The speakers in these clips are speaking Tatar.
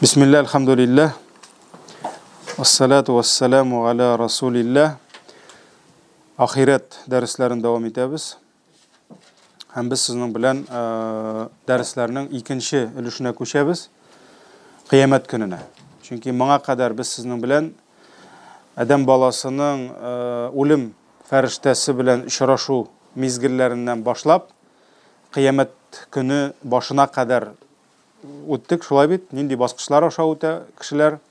Бисмилла, альхамдулиллах. Ассалату вассаламу аля расулиллах. Ахирәт дәресләрен дәвам итәбез. Һәм без сезнең белән дәресләрнең икенче өлешенә күчәбез. Кыямәт көненә. Чөнки моңа кадәр без сезнең белән адәм баласының үлем фәрештәсе белән очрашу мизгелләреннән башлап, кыямәт көне башына кадәр үттек, шулай бит? Нинди баскычлар аша үтә кешеләр?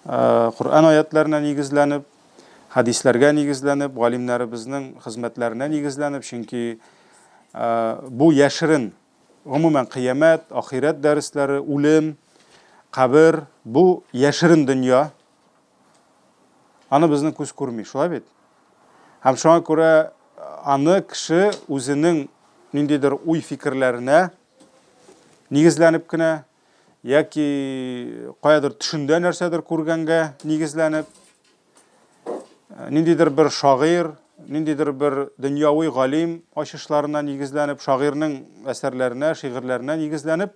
Коръән аятларына нигезләнеп, хәдисләргә нигезләнеп, галимнәребезнең хезмәтләренә нигезләнеп, чөнки бу яшерен, гомумән кыямәт, ахирәт дәресләре, үлем, кабер, бу яшерен дөнья. Аны безнең күз күрми, шулай бит? Һәм шуңа күрә аны кеше үзенең ниндидер уй-фикерләренә нигезләнеп кенә яки каядыр төшендә нәрсәдер күргәнгә нигезләнеп, ниндидер бер шагыйрь, ниндидер бер дөньяви галим ачышларына нигезләнеп, шагыйрьнең әсәрләренә, шигырьләренә нигезләнеп,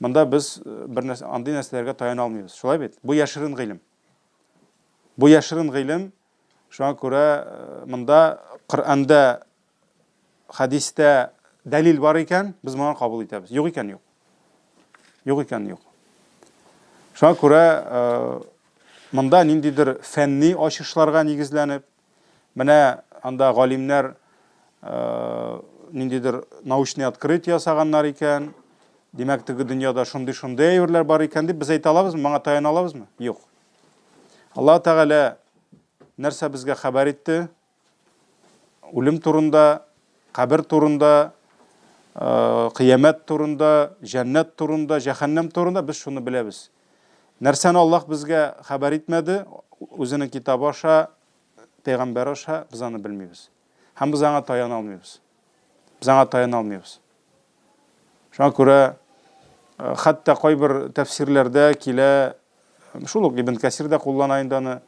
монда без бер нәрсә, андый нәрсәләргә таяна алмыйбыз. Шулай бит? Бу яшерен гыйлем. Бу яшерен гыйлем, шуңа күрә монда Коръәндә, хәдистә дәлил бар икән, без моны кабул итәбез. Юк икән, юк. Юк икән, юк. Шуңа күрә монда ниндидер фәнни ачышларга нигезләнеп, менә анда галимнәр ниндидер научный открытие ясаганнар икән, димәк, теге дөньяда шундый-шундый әйберләр бар икән дип без әйтә алабызмы? Моңа таяна алабызмы? Юк. Аллаһ Тәгалә нәрсә безгә хәбәр итте? Үлем турында, кабер турында, кыямәт турында, җәннәт турында, җәһәннәм турында без шуны беләбез. Нәрсәне Аллаһ безгә хәбәр итмәде, үзенең китабы аша, пәйгамбәр аша, без аны белмибез. Һәм без аңа таяна алмыйбыз. Без аңа таяна алмыйбыз. Шуңа күрә хәтта кайбер тәфсирләрдә килә, шул ук Ибн Кәсир дә куллана инде аны,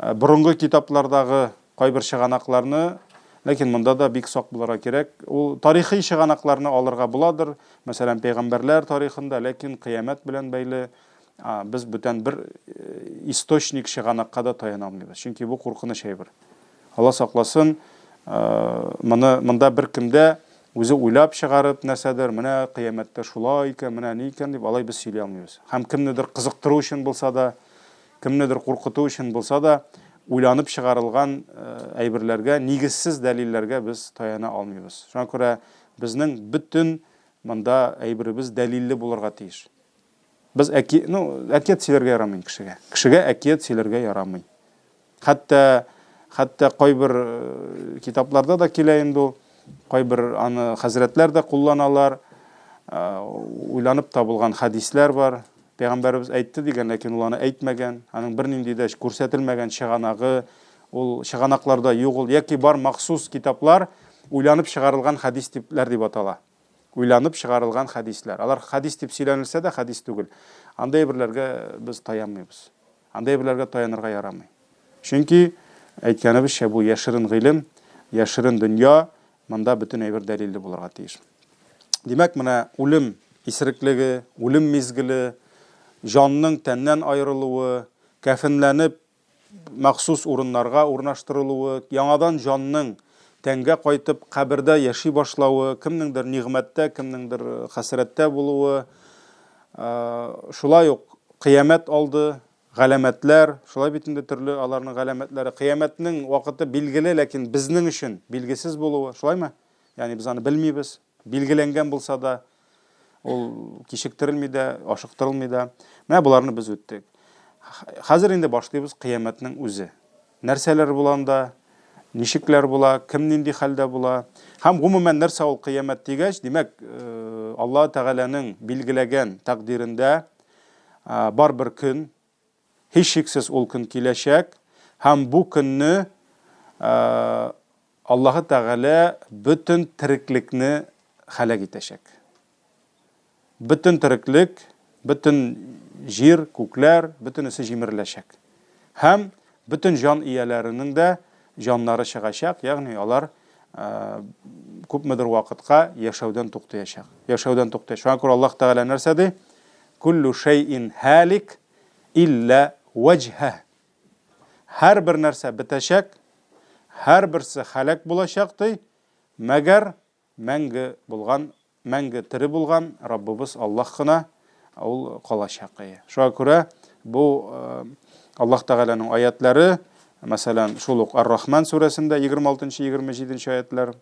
борынгы китаплардагы кайбер чыганакларны, ләкин монда да бик сак булырга кирәк. Ул тарихи чыганакларны алырга буладыр, мәсәлән, пәйгамбәрләр тарихында, ләкин кыямәт белән бәйле без бүтән бер источник чыганакка да таяна алмыйбыз. Чөнки бу куркыныч әйбер. Алла сакласын, моны монда беркем дә үзе уйлап чыгарып нәрсәдер, менә кыямәттә шулай икән, менә ни икән дип алай без сөйли алмыйбыз. Һәм кемнедер кызыктыру өчен булса да, кемнедер куркыту өчен булса да, уйланып чыгарылган әйберләргә, нигезсез дәлилләргә без таяна алмыйбыз. Шуңа күрә безнең бөтен монда әйберебез дәлилле булырга тиеш. Без әки, ну, әкият сөйләргә ярамый кешегә. Кешегә әкият сөйләргә ярамый. Хәтта, хәтта кайбер китапларда да килә инде ул, кайбер аны хәзрәтләр дә кулланалар. Уйланып табылган хәдисләр бар. Пәйгамбәребез әйтте дигән, ләкин ул аны әйтмәгән. Аның бернинди дә күрсәтелмәгән чыганагы, ул чыганакларда юк ул. Яки бар махсус китаплар, уйланып чыгарылган хәдис дипләр дип атала. Уйланып чыгарылган хәдисләр. Алар хәдис дип сөйләнелсә дә, хәдис түгел. Андый әйберләргә без таянмыйбыз. Андый әйберләргә таянырга ярамый. Чөнки, әйткәнебезчә, бу яшерен гыйлем, яшерен дөнья, монда бөтен әйбер дәлилле булырга тиеш. Димәк, менә үлем исереклеге, үлем мизгеле, җанның тәннән аерылуы, кәфенләнеп махсус урыннарга урнаштырылуы, яңадан җанның тәнгә кайтып кабердә яши башлавы, кемнеңдер нигъмәттә, кемнеңдер хәсрәттә булуы, шулай ук кыямәт алды, галәмәтләр, шулай бит инде төрле аларның галәмәтләре. Кыямәтнең вакыты билгеле, ләкин безнең өчен билгесез булуы, шулаймы? Ягъни без аны белмибез. Билгеләнгән булса да, ул кичектерелми дә, ашыктырылмый да. Менә боларны без үттек. Хәзер инде башлыйбыз кыямәтнең үзе. Нәрсәләр була анда, ничекләр була, кем нинди хәлдә була. Һәм гомумән нәрсә ул кыямәт дигәч, димәк, Аллаһ Тәгаләнең билгеләгән тәкъдирендә бар бер көн, һичшиксез ул көн киләчәк, һәм бу көнне Аллаһы Тәгалә бөтен тереклекне һәлак итәчәк. Бөтен тереклек, бөтен җир, күкләр, бөтенесе җимереләчәк. Һәм бөтен җан ияләренең дә җаннары чыгачак, ягъни алар күпмедер вакытка яшәүдән туктаячак. Яшәүдән туктаячак. Шуңа күрә Аллаһ Тәгалә нәрсә ди? Куллу шәйин һалик илля вәҗһә. Һәрбер нәрсә бетәчәк, һәрберсе һәлак булачак, ди, мәгәр мәңге булган, мәңге тере булган Раббыбыз Аллаһ кына ул калачак. Шуңа күрә бу Аллаһ Тәгаләнең аятлары, мәсәлән, шул ук Ар-Рахман сүрәсендә 26-27 аятлар,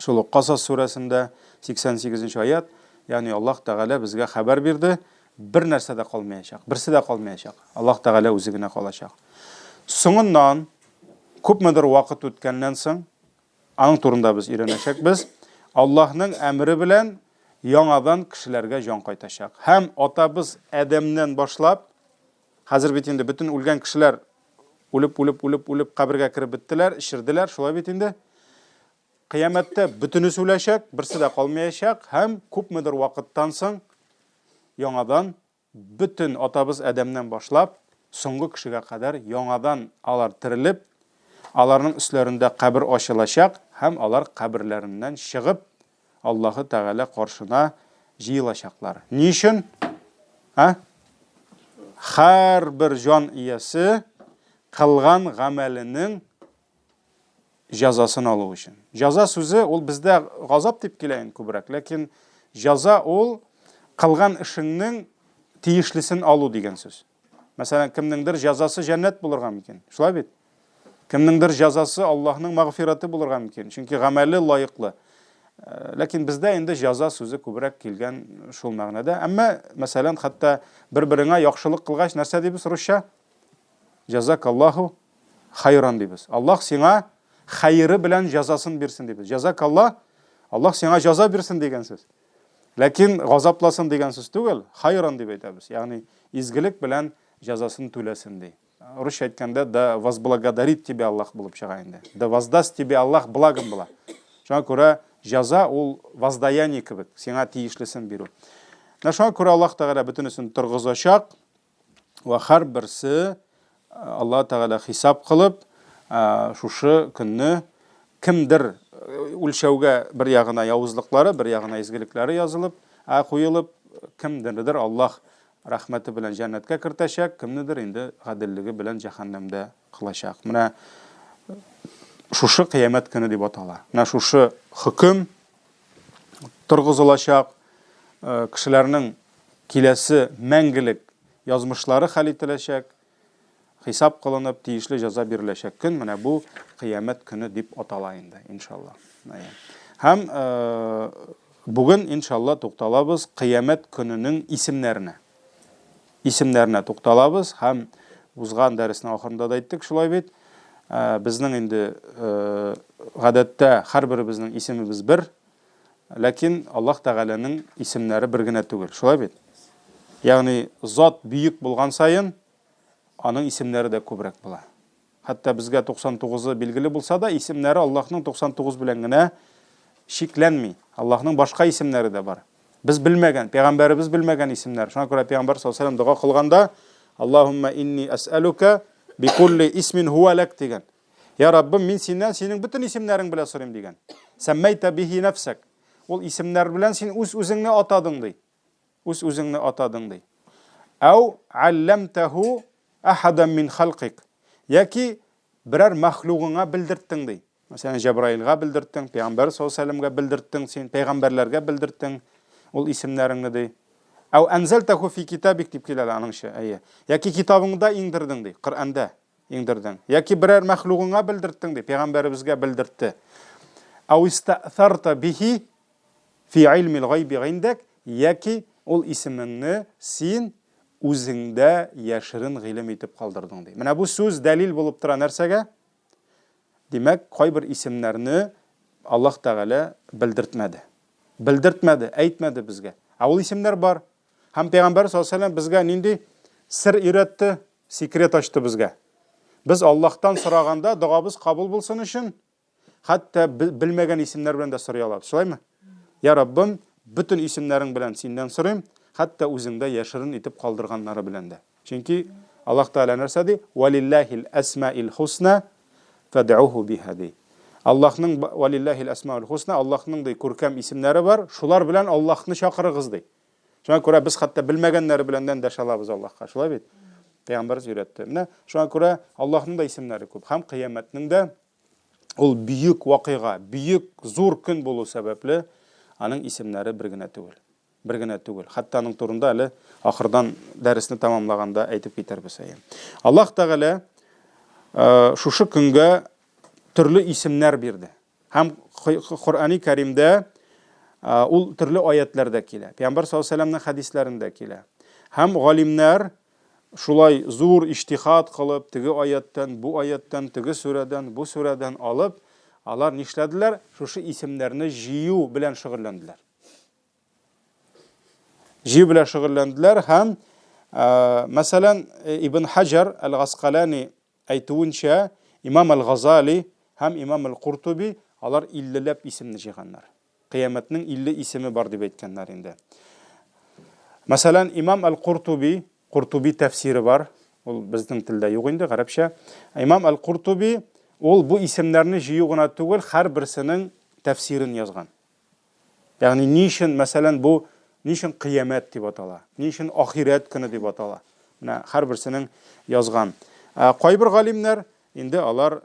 шул ук Касас сүрәсендә 88 аят, ягъни Аллаһ Тәгалә безгә хәбәр бирде, бер нәрсә дә калмаячак, берсе дә калмаячак. Аллаһ Тәгалә үзе генә калачак. Соңыннан күпмедер вакыт үткәннән соң, Аның турында без өйрәнәчәкбез. Аллаһның әмере белән яңадан кешеләргә җан кайтачак. Һәм атабыз Адәмнән башлап, хәзер бит инде бөтен үлгән кешеләр үлеп, үлеп, үлеп, үлеп кабергә кереп беттеләр, черделәр, шулай бит инде. Кыямәттә бөтенесе үләчәк, берсе дә калмаячак һәм күпмедер вакыттан соң яңадан Бөтен атабыз Адәмнән башлап, соңгы кешегә кадәр яңадан алар терелеп, аларның өсләрендә кабер ачылачак һәм алар каберләреннән чыгып, Аллаһы Тәгалә каршына җыелачаклар. Ни өчен? Ә? Һәрбер җан иясе кылган гамәленең җәзасын алу өчен. Җәза сүзе ул бездә газап дип килә инде күбрәк, ләкин җәза ул кылган эшеңнең тиешлесен алу дигән сүз. Мәсәлән, кемнеңдер җәзасы җәннәт булырга мөмкин. Шулай бит? Кемнеңдер җәзасы Аллаһның мәгъфирәте булырга мөмкин, чөнки гамәле лаеклы. Э, ләкин бездә инде җәза сүзе күбрәк килгән шул мәгънәдә. Әмма, мәсәлән, хәтта бер-береңә яхшылык кылгач, нәрсә дибез русча? Җәзакаллаһу хайран дибез. Аллаһ сиңа хәере белән җәзасын бирсен дибез. Җәзакаллаһ, Аллаһ сиңа җәза бирсен дигән сүз. Ләкин газапласын дигән сүз түгел, хайран дип әйтәбез. Ягъни изгелек белән җәзасын түләсен ди. Русча әйткәндә, да возблагодарит тебя Аллаһ булып чыга инде. Да воздаст тебе Аллаһ благом була. Шуңа күрә җәза ул воздаяние кебек, сиңа тиешлесен бирү. Менә шуңа күрә Аллаһ Тәгалә бөтенесен торгызачак. Вә һәрберсе Алла Тәгалә хисап кылып, шушы көнне кемдер үлчәүгә бер ягына явызлыклары, бер ягына изгелекләре язылып, ә куелып, кемдердер Аллаһ рәхмәте белән җәннәткә кертәчәк, кемнедер инде гаделлеге белән җәһәннәмдә кылачак. Менә шушы кыямәт көне дип атала. Менә шушы хөкем торгызылачак, кешеләрнең киләсе мәңгелек язмышлары хәл ителәчәк, хисап кылынып, тиешле җәза биреләчәк көн, менә бу кыямәт көне дип атала инде, иншалла. Һәм бүген, иншалла, тукталабыз кыямәт көненең исемнәренә. Исемнәренә тукталабыз һәм узган дәреснең ахырында да әйттек, шулай бит. Безнең инде гадәттә һәрберебезнең исемебез бер, ләкин Аллаһ Тәгаләнең исемнәре бер генә түгел, шулай бит? Ягъни зат бөек булган саен аның исемнәре дә күбрәк була. Хәтта безгә 99-ы билгеле булса да, исемнәре Аллаһның 99 белән генә чикләнми. Аллаһның башка исемнәре дә бар. Без белмәгән, пәйгамбәребез белмәгән исемнәр. Шуңа күрә пәйгамбәр саллаллаһу алейһи дога кылганда, Аллаһумма инни әсәлүкә бикулли исмин хуа ләк дигән. Я Раббым, мин синнән синең бөтен исемнәрең белән сорыйм дигән. Сәммәйтә бихи нәфсәк. Ул исемнәр белән син үз-үзеңне атадың ди. Үз-үзеңне атадың ди. Әу алләмтәһу әхадан мин халкик. Яки берәр мәхлугыңа белдерттең ди. Мәсәлән, Җәбраилгә белдерттең, пәйгамбәр саллаллаһу алейһи вәсәлләмгә белдерттең син, пәйгамбәрләргә белдерттең ул исемнәреңне ди. Әу әнзәлтәһу фи китабик дип килә аныңчы, әйе. Яки китабыңда иңдердең ди, Коръәндә иңдердең. Яки берәр мәхлугыңа белдерттең ди, пәйгамбәребезгә белдертте. Әу истәсарта бихи Фи гыйльмил гайби гыйндәк, яки ул исемеңне син үзеңдә яшерен гыйлем итеп калдырдың, ди. Менә бу сүз дәлил булып тора нәрсәгә? Димәк, кайбер исемнәрне Аллаһ Тәгалә белдертмәде. Белдертмәде, әйтмәде безгә. Ә ул исемнәр бар. Һәм Пәйгамбәр саллаллаһу алейһи ва сәлләм безгә нинди сер өйрәтте, секрет ачты безгә. Без Аллаһтан сораганда, догабыз кабул булсын өчен, Хәтта белмәгән исемнәр белән дә сорый алабыз, шулаймы? Я Раббым, бөтен исемнәрең белән синнән сорыйм, хәтта үзеңдә яшерен итеп калдырганнары белән дә. Чөнки Аллаһ Тәгалә нәрсә ди? Валиллахил әсмаил хусна фад'уху биха ди. Аллаһның валиллахил әсмаул хусна, Аллаһның ди күркәм исемнәре бар, шулар белән Аллаһны чакырыгыз ди. Шуңа күрә без хәтта белмәгәннәре белән дә эндәшә алабыз Аллаһка. Шулай бит? Пәйгамбәребез өйрәтте. Менә шуңа күрә Аллаһның да исемнәре күп һәм кыямәтнең дә ул бөек вакыйга, бөек зур көн булу сәбәпле, аның исемнәре бер генә түгел. Бер генә түгел. Хәтта аның турында әле ахырдан дәресне тәмамлаганда әйтеп китәрбез. Әйе. Аллаһ Тәгалә э, шушы көнгә төрле исемнәр бирде. Һәм Коръәни Кәримдә э, ул төрле аятләрдә килә. Пәйгамбәр саллаллаһу алейһи вәсәлләмнең хәдисләрендә килә. Һәм галимнәр шулай зур иҗтихад кылып, теге аяттан, бу аяттан, теге сүрәдән, бу сүрәдән алып, алар нишләделәр? Шушы исемнәрне җыю белән шөгыльләнделәр. Җыю белән шөгыльләнделәр һәм, мәсәлән, Ибн Хаҗар әл-Гаскалани әйтүенчә, Имам әл-Газали һәм Имам әл-Куртуби алар 50 ләп исемне җыйганнар. Кыямәтнең 50 исеме бар дип әйткәннәр инде. Мәсәлән, Имам әл-Куртуби, Куртуби тәфсире бар, ул безнең телдә юк инде, гарәпчә. Имам әл-Куртуби ул бу исемнәрне җыю гына түгел, һәрберсенең тәфсирен язган. Ягъни ни өчен, мәсәлән, бу ни өчен кыямәт дип атала, ни өчен ахирәт көне дип атала. Менә һәрберсенең язган. Ә кайбер галимнәр инде алар,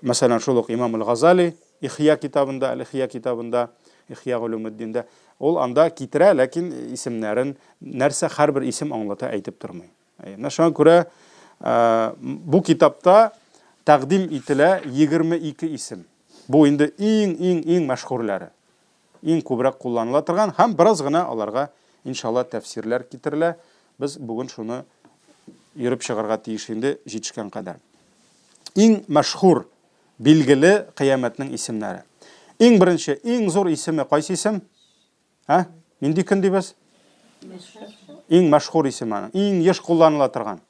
мәсәлән, шул ук Имам Аль-Газали Ихья китабында, Аль-Ихья китабында, Ихья Улумуддиндә, ул анда китерә, ләкин исемнәрен нәрсә һәрбер исем аңлата әйтеп тормый. Менә шуңа күрә бу китапта тәкъдим ителә 22 исем. Бу инде иң-иң-иң мәшһүрләре. Иң күбрәк кулланыла торган һәм бераз гына аларга иншалла тәфсирләр китерелә. Без бүген шуны йөреп чыгарга тиеш инде җитешкән кадәр. Иң мәшһүр, билгеле кыямәтнең исемнәре. Иң беренче, иң зур исеме кайсы исем? Ә? Нинди көн дибез? Иң мәшһүр исем аның. Иң еш кулланыла торган.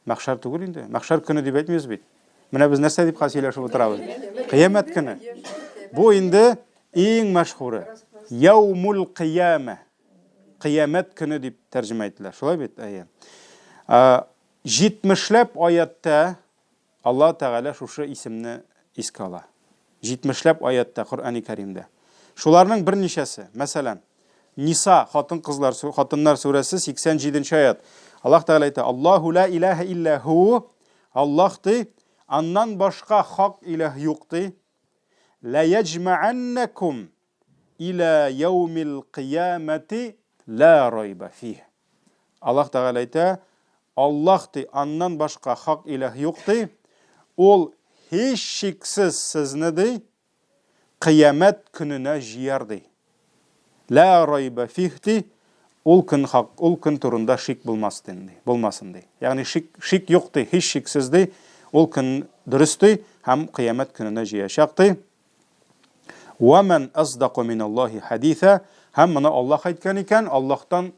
Мәхшәр түгел инде. Мәхшәр көне дип әйтмибез бит. Менә без нәрсә дип хәзер сөйләшеп утырабыз? Кыямәт көне. Бу инде иң мәшһүре. Яумул кыяма. Кыямәт көне дип тәрҗемә ителә. Шулай бит? Әйе. 70ләп аятта Аллаһ Тәгалә шушы исемне искә ала. Җитмешләп аятта Коръәни Кәримдә. Шуларның берничәсе, мәсәлән, Ниса, хатын-кызлар, хатыннар сүрәсе 87 нче аят. Аллаһ Тәгалә әйтә: Аллаһу ла илаһа илля һу. Аллаһ ди, аннан башка хак илаһ юк ди. Ла яҗмааннакум Илә яумил кыямәти лә райба фих. Аллаһ Тәгалә әйтә, Аллаһ ди, аннан башка хак иләһ юк ди, ул һичшиксез сезне ди, кыямәт көненә җыяр ди. Лә райба фих ди, ул көн хак, ул көн турында шик булмас ди, булмасын ди. Ягъни шик, шик юк ди, һичшиксез ди, ул көн дөрес ди һәм кыямәт көненә җыячак ди. Ва ман асдаку миналлаһи хадиса һәм моны Аллаһ әйткән икән, Аллаһтан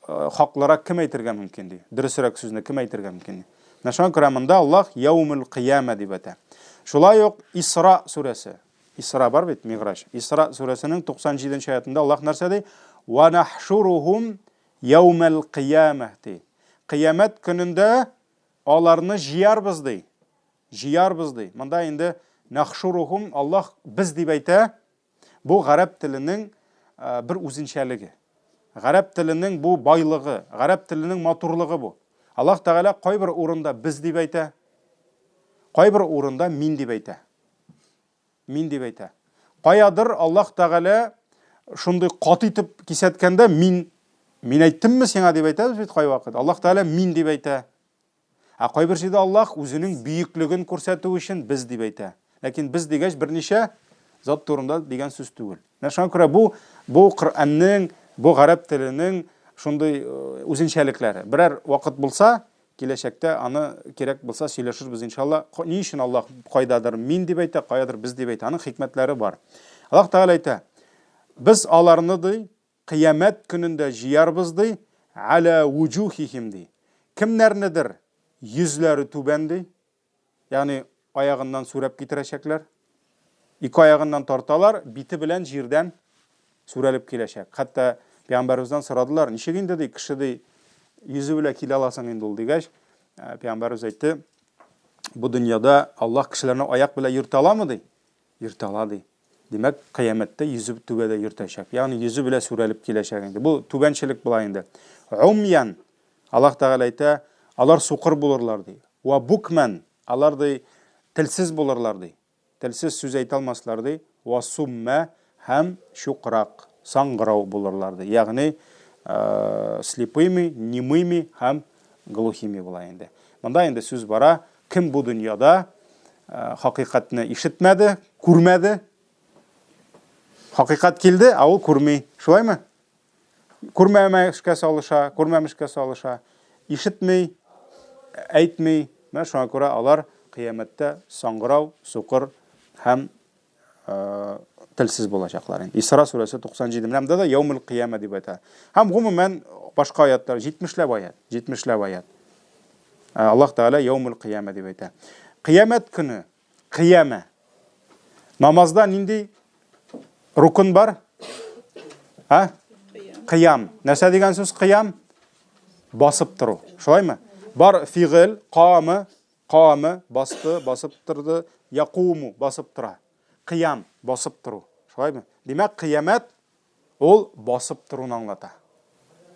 э, хаклырак кем әйтергә мөмкин ди. Дөресрәк сүзне кем әйтергә мөмкин ди. Менә шуңа күрә монда Аллаһ яумул кыяма дип әйтә. Шулай ук Исра сүрәсе. Исра бар бит, Миграҗ. Исра сүрәсенең 97 нче аятында Аллаһ нәрсә ди? Ва нахшурухум яумал кыяма ди. Кыямәт көнендә аларны җыярбыз ди. Җыярбыз, ди. Монда инде нахшурухум Аллаһ без дип әйтә. Бу гарәп теленең бер үзенчәлеге. Гарәп теленең бу байлыгы, гарәп теленең матурлыгы бу. Аллаһ Тәгалә кайбер урында без дип әйтә, кайбер урында мин дип әйтә. Мин дип әйтә. Каядыр Аллаһ Тәгалә шундый каты итеп кисәткәндә мин мин әйттемме сиңа дип әйтәбез бит кайвакыт. Аллаһ Тәгалә мин дип әйтә. Ә кайбер җирдә Аллаһ үзенең бөеклеген күрсәтү өчен без дип әйтә. Ләкин без дигәч берничә зат турында дигән сүз түгел. Менә шуңа күрә бу бу Коръәннең, бу гарәп теленең шундый э, үзенчәлекләре. Берәр вакыт булса, киләчәктә аны кирәк булса сөйләшербез иншалла. Ни өчен Аллаһ кайдадыр мин дип әйтә, каядыр без дип әйтә. Аның хикмәтләре бар. Аллаһ Тәгалә әйтә: Без аларны ди Кыямәт көнендә җыярбыз, ди, галә вуҗухихим, ди. Кемнәрнедер йөзләре түбән, ди, ягъни аягыннан сүрәп китерәчәкләр. Ике аягыннан тарталар, бите белән җирдән сүрәлеп киләчәк. Хәтта пәйгамбәребездән сорадылар, ничек инде, ди, кеше, ди, йөзе белән килә аласың инде ул, дигәч, пәйгамбәребез әйтте, бу дөньяда Аллаһ кешеләрне аяк белән йөртә аламы, ди? Йөртә ала, ди. Димәк, кыямәттә йөзе түбәдә йөртәчәк. Ягъни йөзе белән сүрәлеп киләчәк инде. Бу түбәнчелек була инде. Умьян, Аллаһ Тәгалә әйтә, алар сукыр булырлар ди. Ва букман, алар ди телсез булырлар ди. Телсез сүз әйтә алмаслар ди. Ва сумма һәм чукрак, саңгырау булырлар ди. Ягъни слепыми, немыми һәм глухими була инде. Монда инде сүз бара, кем бу дөньяда хакыйкатьне ишетмәде, күрмәде. Хакыйкать килде, ә ул күрми. Шулаймы? Күрмәмешкә салыша, күрмәмешкә салыша. Ишетми, әйтми. Менә шуңа күрә алар кыямәттә саңгырау, сукыр һәм телсез булачаклар. Исра сүрәсе 97. Менә монда да яумул кыяма дип әйтә. Һәм гомумән башка аятлар 70ләп аят, 70ләп аят. Аллаһ Тәгалә яумул кыяма дип әйтә. Кыямәт көне, кыяма. Намазда нинди рукын бар? А? Кыям. Нәрсә дигән сүз кыям? Басып тору. Шулаймы? Бар фигыль, кама, Каме, басты, басып торды, якуму, басып тора. Кыям, басып тору. Шулаймы? Димәк, кыямәт ул басып торуны аңлата.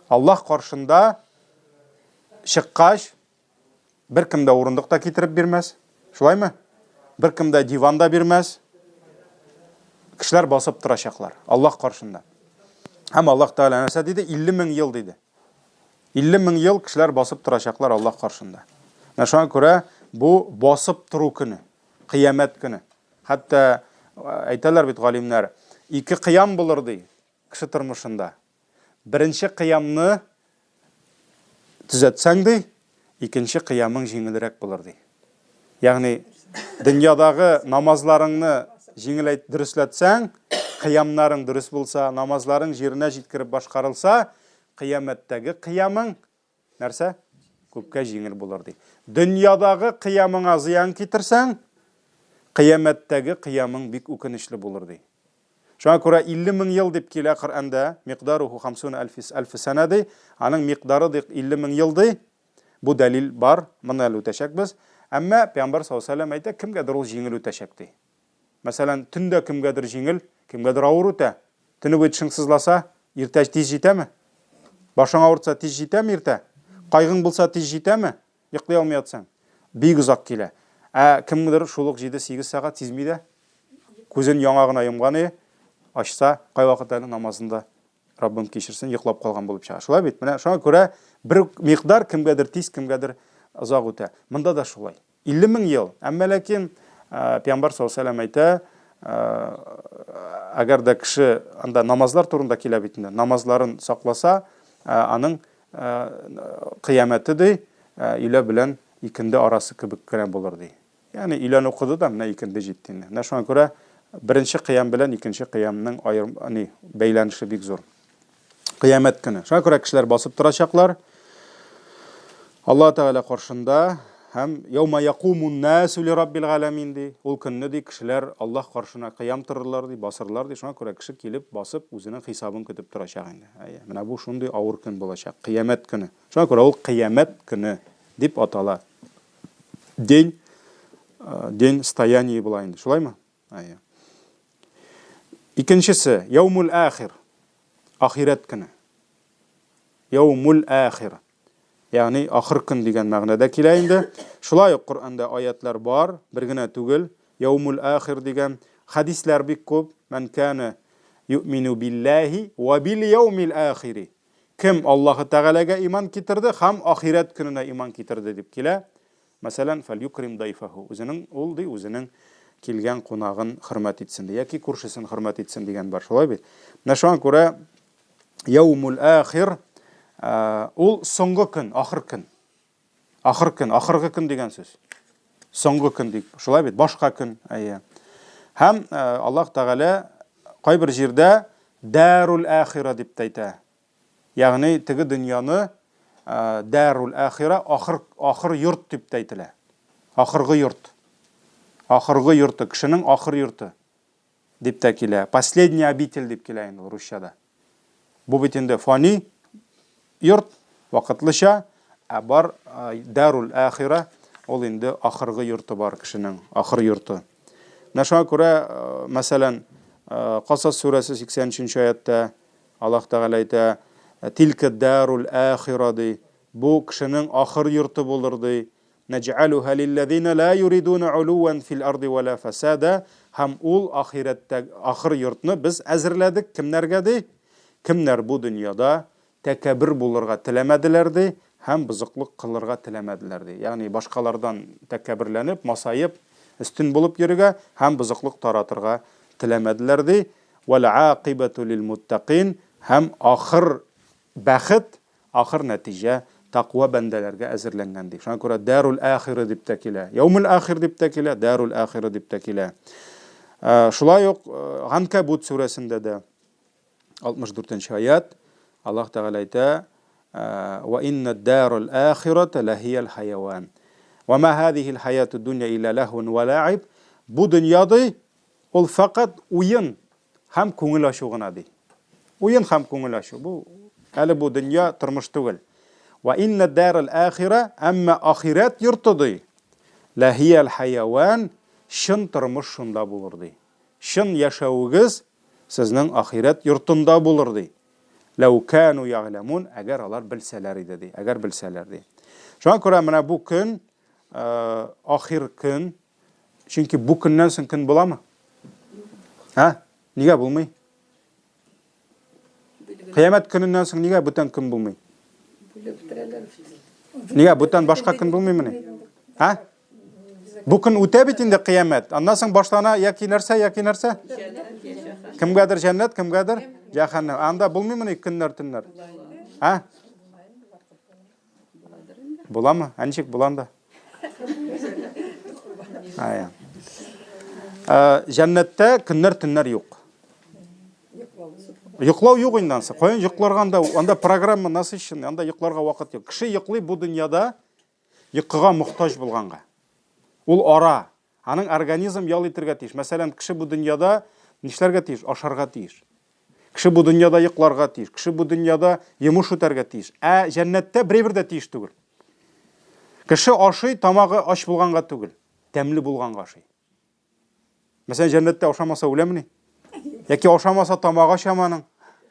Аллаһ каршында чыккач, беркем дә урындык та китереп бирмәс. Шулаймы? Беркем дә диван да бирмәс. Кешеләр басып торачаклар Аллаһ каршында. Һәм Аллаһ Тәгалә нәрсә диде? 50 мең ел диде. 50 мең ел кешеләр басып торачаклар Аллаһ каршында. Менә шуңа күрә бу басып тору көне, кыямәт көне. Хәтта әйтәләр бит галимнәр, ике кыям булыр ди кеше тормышында. Беренче кыямны төзәтсәң ди, икенче кыямың җиңелрәк булыр ди. Ягъни дөньядагы намазларыңны җиңеләйт дөресләтсәң, кыямнарың дөрес булса, намазларың җиренә җиткереп башкарылса, кыямәттәге кыямың нәрсә? Күпкә җиңел булыр ди. Дөньядагы кыямыңа зыян китерсәң, кыямәттәге кыямың бик үкенечле булыр ди. Шуңа күрә 50 мең ел дип килә Коръәндә, микъдаруху хамсуна әлфис әлф сәнә ди, аның микъдары ди 50 мең ел ди. Бу дәлил бар, моны әле үтәчәкбез. Әмма Пәйгамбәр саллаллаһу алейһи ва сәлләм әйтә, кемгәдер ул җиңел үтәчәк ди. Мәсәлән, төндә кемгәдер җиңел, кемгәдер авыр үтә. Төне буе тешең сызласа, иртә тиз җитәме? Башың авыртса, тиз җитәме иртә? Кайгың булса, тиз җитәме? Йоклый алмый ятсаң. Бик озак килә. Ә кемгәдер шул ук 7-8 сәгать сизми дә. Күзен яңа гына йомган и, ачса, кайвакыт әле намазын да Раббым кичерсен, йоклап калган булып чыга. Шулай бит? Менә шуңа күрә бер микъдар кемгәдер тиз, кемгәдер озак үтә. Монда да шулай. 50 мең ел. Әмма ләкин Пәйгамбәр саллаллаһу алейһи әйтә, әгәр дә кеше анда намазлар турында килә бит инде, намазларын сакласа, аның кыямәте ди, өйлә белән икенде арасы кебек кенә булыр ди. Ягъни өйлән укыды да, менә икенде җитте инде. Менә шуңа күрә беренче кыям белән икенче кыямның аерым, ни, бәйләнеше бик зур. Кыямәт көне. Шуңа күрә кешеләр басып торачаклар. Аллаһ Тәгалә каршында һәм яума якумун насу ли раббил галәмин ди. Ул көнне ди кешеләр Аллаһ каршына кыям торырлар ди, басырлар ди. Шуңа күрә кеше килеп басып үзенең хисабын көтеп торачак инде. Әйе, менә бу шундый авыр көн булачак. Кыямәт көне. Шуңа күрә ул кыямәт көне дип атала. День, э, день стояния була инде. Шулаймы? Әйе. Икенчесе, яумул ахир. Ахирәт көне. Яумул ахир. Ягъни ахыр көн дигән мәгънәдә килә инде. Шулай ук Коръәндә аятлар бар, бер генә түгел. Яумул ахир дигән хәдисләр бик күп. Мән кана юмину биллаһи ва бил яумил ахири. Кем Аллаһы Тәгаләгә иман китерде һәм ахирәт көненә иман китерде дип килә. Мәсәлән, фәльюкрим дайфаху. Үзенең ул ди, үзенең килгән кунагын хөрмәт итсен ди, яки күршесен хөрмәт итсен дигән бар. Шулай бит? Менә шуңа күрә яумул ахир ул соңгы көн, ахыр көн. Ахыр көн, ахыргы көн дигән сүз. Соңгы көн дип. Шулай бит, башка көн, әйе. Һәм э, Аллаһ Тәгалә кайбер җирдә Дәрул ахира дип тә әйтә. Ягъни теге дөньяны э, Дәрул ахира ахыр ахыр йорт дип тә әйтелә. Ахыргы йорт. Ахыргы йорты, кешенең ахыр йорты дип тә килә. Последний обитель дип килә инде русчада. Бу бит инде фани йорт, вакытлыча, ә бар дәрул ахира, ул инде ахыргы йорты бар кешенең, ахыр йорты. Менә шуңа күрә, мәсәлән, Касас сүрәсе 83 нче аятьтә Аллаһ Тәгалә әйтә, Тилкә дарул ахира ди. Бу кешенең ахыр йорты булыр ди. Нәҗәлүһә лилләзина ла юридуна улуан фил арди ва ла фасада. Һәм ул ахирәттә ахыр йортны без әзерләдек кемнәргә ди? Кемнәр бу дөньяда тәкәббер булырга теләмәделәр ди һәм бозыклык кылырга теләмәделәр ди. Ягъни башкалардан тәкәбберләнеп, масаеп, өстен булып йөрергә һәм бозыклык таратырга теләмәделәр ди. Вәл акыйбәту лил муттакин һәм ахыр бәхет, ахыр нәтиҗә таква бәндәләргә әзерләнгән ди. Шуңа күрә дәрул ахиры дип тә килә. Яумул ахир дип тә килә, дәрул ахиры дип тә килә. Шулай ук Ганкабут сүрәсендә дә 64 нче аят, Аллаһ Тәгалә әйтә, Ва инна дарул ахирата лахиял хайван. Ва ма һазихил хаяту дунья илля лахвун ва лаиб. Бу дөнья ди, ул фәкать уен һәм күңел ачу гына ди. Уен һәм күңел ачу. Бу әле бу дөнья тормыш түгел. Ва инна дарул ахира, әмма ахирәт йорты ди, лахиял хайван, чын тормыш шунда булыр ди. Чын яшәвегез Сезнең ахирәт йортында булыр, ди. Ләү кәну ягъләмун, әгәр алар белсәләр иде, ди. Әгәр белсәләр, ди. Шуңа күрә менә бу көн, ахир көн, чөнки бу көннән соң көн буламы? Ә? Нигә булмый? Кыямәт көненнән соң нигә бүтән көн булмый? Бүлеп бетерәләр бит. Нигә бүтән башка көн булмыймыни? Ә? Бу көн үтә бит инде кыямәт. Аннан соң башлана яки нәрсә, яки нәрсә? Кемгәдер җәннәт, кемгәдер җәһәннәм. Анда булмыймыни көннәр, төннәр? Ә? Буламы? Ә ничек була анда? Ая. Ә, җәннәттә көннәр, төннәр юк. Йоклау юк инде ансы. Каян йокларга анда? Анда программа насыщенный, анда йокларга вакыт юк. Кеше йоклый бу дөньяда йокыга мохтаҗ булганга. Ул ара. Аның организм ял итергә тиеш. Мәсәлән, кеше бу дөньяда нишләргә тиеш? Ашарга тиеш. Кеше бу дөньяда йокларга тиеш. Кеше бу дөньяда йомыш үтәргә тиеш. Ә җәннәттә берәбер дә тиеш түгел. Кеше ашый, тамагы ач булганга түгел, тәмле булганга ашый. Мәсәлән, җәннәттә ашамаса үләмени? Яки ашамаса тамагы ачамы аның?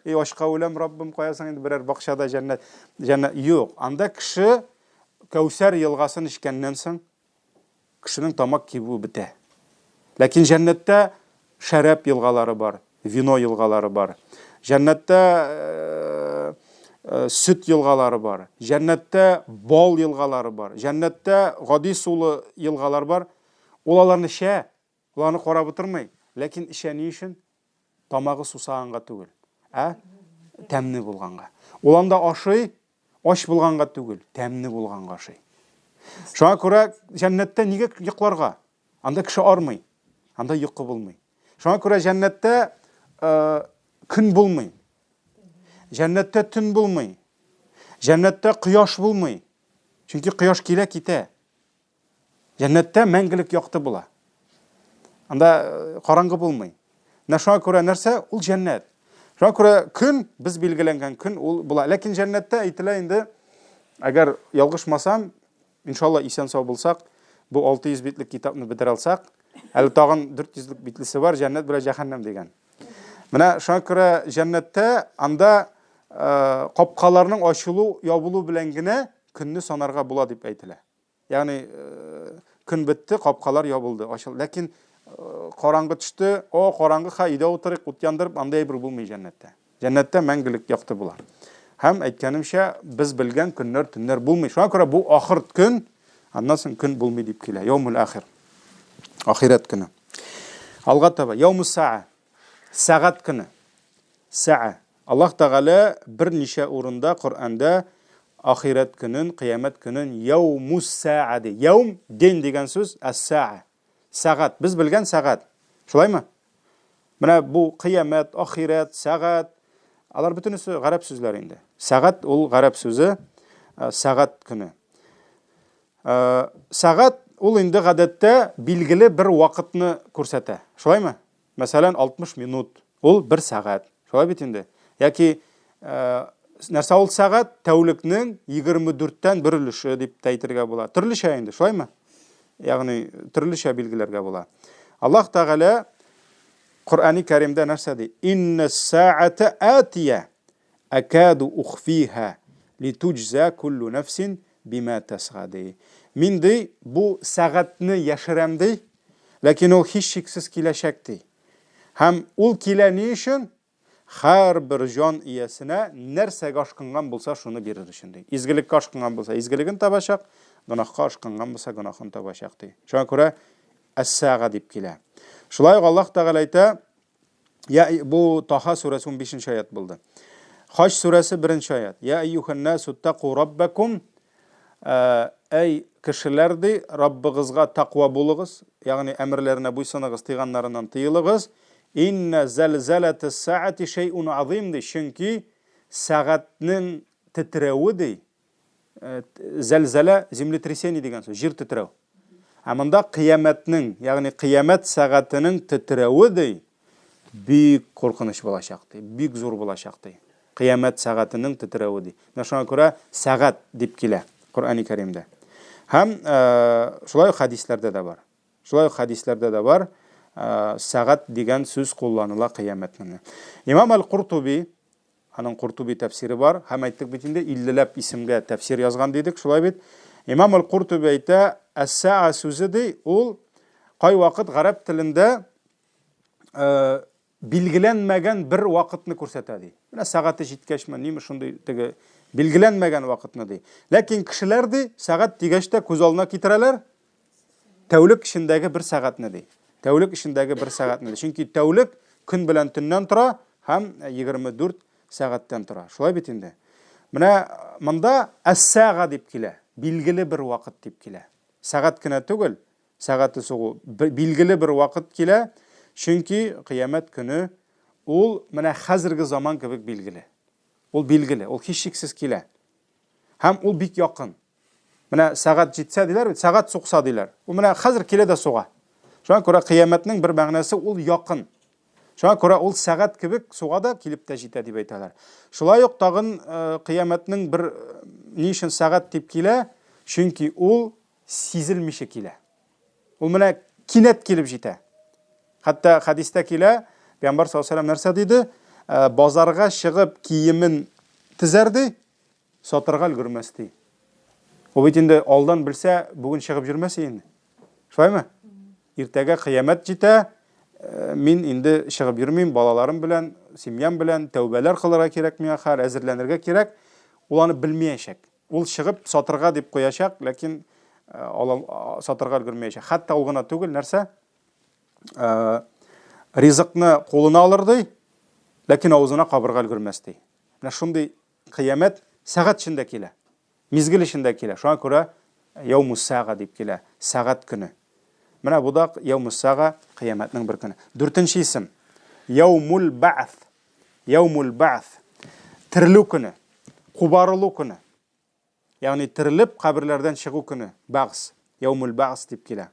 Эй, ачка үләм, Раббым, каясың инде берәр бакчада җәннәт. Җәннәт юк. Анда кеше Кәүсәр елгасын эчкәннән соң кешенең тамак кибүе бетә. Ләкин җәннәттә шәраб елгалары бар, вино елгалары бар. Җәннәттә э, э, сөт елгалары бар. Җәннәттә бал елгалары бар. Җәннәттә гади сулы елгалар бар. Ул аларны эчә, ул аны карап утырмый. Ләкин эчә ни өчен? Тамагы сусаганга түгел, ә тәмле булганга. Ул анда ашый, ач булганга түгел, тәмле булганга ашый. Шуңа күрә җәннәттә нигә йокларга? Анда кеше армый, анда йокы булмый. Шуңа күрә җәннәттә э, көн булмый. Җәннәттә төн булмый. Җәннәттә кояш булмый. Чөнки кояш килә китә. Җәннәттә мәңгелек якты була. Анда э, караңгы булмый. Менә шуңа күрә нәрсә? Ул җәннәт. Шуңа күрә көн, без билгеләнгән көн ул була. Ләкин җәннәттә әйтелә инде, әгәр ялгышмасам, иншалла исән сау булсак, бу 600 битлек китапны бетерә алсак, әле тагын 400 битлесе бар, җәннәт белән җәһәннәм дигән. Менә шуңа күрә җәннәттә анда э, капкаларның ачылу, ябылу белән генә көнне санарга була дип әйтелә. Ягъни э, көн бетте, капкалар ябылды, ачылды. Ләкин э, караңгы төште, о, караңгы, ха, өйдә утырыйк, ут яндырып, андай әйбер булмый җәннәттә. Җәннәттә мәңгелек якты була. Һәм әйткәнемчә, без белгән көннәр, төннәр булмый. Шуңа күрә бу ахыр көн, аннан соң көн булмый дип килә. Яумул ахир. Ахирәт көне. Алга таба, яумус саа. Сәгать көне. Саа. Аллаһ Тәгалә берничә урында Коръәндә ахирәт көнен, кыямәт көнен яумус-сәа ди. Яум, день дигән сүз, әс-сәа. Сәгать. Без белгән сәгать. Шулаймы? Менә бу кыямәт, ахирәт, сәгать, алар бөтенесе гарәп сүзләре инде. Сәгать ул гарәп сүзе, э, сәгать көне. Э, сәгать ул инде гадәттә билгеле бер вакытны күрсәтә. Шулаймы? Мәсәлән, 60 минут, ул бер сәгать. Шулай бит инде. Яки э, нәрсә ул сәгать? Тәүлекнең 24-тән бер өлеше дип тә әйтергә була. Төрлечә инде, шулаймы? Ягъни төрлечә билгеләргә була. Аллаһ Тәгалә Коръәни Кәримдә нәрсә ди? Инна саата атия акаду ухфиха литуҗза куллу нафсин бима тасга ди. Мин ди бу сәгатьне яшерәм ди, ләкин ул һичшиксез киләчәк ди. Һәм ул килә ни өчен? Һәрбер җан иясенә нәрсәгә ашкынган булса, шуны бирер өчен ди. Изгелеккә ашкынган булса, изгелеген табачак, гөнаһка ашкынган булса, гөнаһын табачак ди. Шуңа күрә әс-сәга дип килә. Шулай ук Аллаһ Тәгалә әйтә, я бу Таха сүрәсе 15 аят булды. Хаҗ сүрәсе 1 аят. Я әйюһән насу тақу раббакум. Әй кешеләр ди, Раббыгызга таква булыгыз, ягъни әмерләренә буйсыныгыз, тыйганнарыннан тыелыгыз. Инна зәлзәләтес саати шәйун азим ди, чөнки сәгатьнең тетрәве ди, зәлзәлә землетрясение дигән сүз, җир тетрәү. Ә монда кыямәтнең, ягъни кыямәт сәгатенең тетрәве ди, бик куркыныч булачак ди, бик зур булачак ди. Кыямәт сәгатенең тетрәве ди. Менә шуңа күрә сәгать дип килә Коръәни Кәримдә. Һәм шулай ук хәдисләрдә дә бар. Шулай ук хәдисләрдә дә бар, сәгать дигән сүз кулланыла кыямәтнең. Имам Аль-Куртуби, аның Куртуби тәфсире бар, һәм әйттек бит инде, 50ләп исемгә тәфсир язган дидек, шулай бит. Имам Аль-Куртуби әйтә, әс-саа сүзе ди, ул кайвакыт гарәп телендә билгеләнмәгән бер вакытны күрсәтә ди. Менә сәгате җиткәчме, ниме шундый теге билгеләнмәгән вакытны ди. Ләкин кешеләр ди, сәгать дигәч тә күз алдына китерәләр тәүлек эчендәге бер сәгатьне ди. Тәүлек эчендәге бер сәгатьне ди. Чөнки тәүлек көн белән төннән тора һәм 24 сәгатьтән тора. Шулай бит инде. Менә монда әс-сәга дип килә. Билгеле бер вакыт дип килә. Сәгать кенә түгел, Сәгате сугу билгеле бер вакыт килә, чөнки кыямәт көне ул менә хәзерге заман кебек билгеле. Ул билгеле, ул һичшиксез килә. Һәм ул бик якын. Менә сәгать җитсә диләр бит, сәгать сукса диләр. Ул менә хәзер килә дә суга. Шуңа күрә кыямәтнең бер мәгънәсе ул якын. Шуңа күрә ул сәгать кебек суга да килеп тә җитә дип әйтәләр. Шулай ук тагын кыямәтнең бер ни өчен сәгать дип килә? Чөнки ул сизелмичә килә. Ул менә кинәт килеп җитә. Хәтта хәдистә килә, Пәйгамбәр саллаллаһу алейһи нәрсә диде? Э, базарга чыгып киемен тезәр ди, сатырга өлгермәс ди. Ул бит инде алдан белсә, бүген чыгып йөрмәс инде. Шулаймы? Иртәгә кыямәт җитә, э, мин инде чыгып йөрмим, балаларым белән, семьям белән тәүбәләр кылырга кирәк миңа хәл, әзерләнергә кирәк. Ул аны белмәячәк. Ул чыгып сатырга дип куячак, ләкин ала, сатырга өлгермәячәк. Хәтта ул гына түгел, нәрсә? Ризыкны кулына алыр ди, ләкин авызына кабырга өлгермәс ди. Менә шундый кыямәт сәгать эчендә килә. Мизгел эчендә килә. Шуңа күрә яумус сәга дип килә, сәгать көне. Менә бу да яумус сәга, кыямәтнең бер көне. Дүртенче исем. Яумул бәгъс. Яумул бәгъс. Терелү көне. Кубарылу көне. Ягъни терелеп каберләрдән чыгу көне. Бәгъс. Яумул бәгъс дип килә.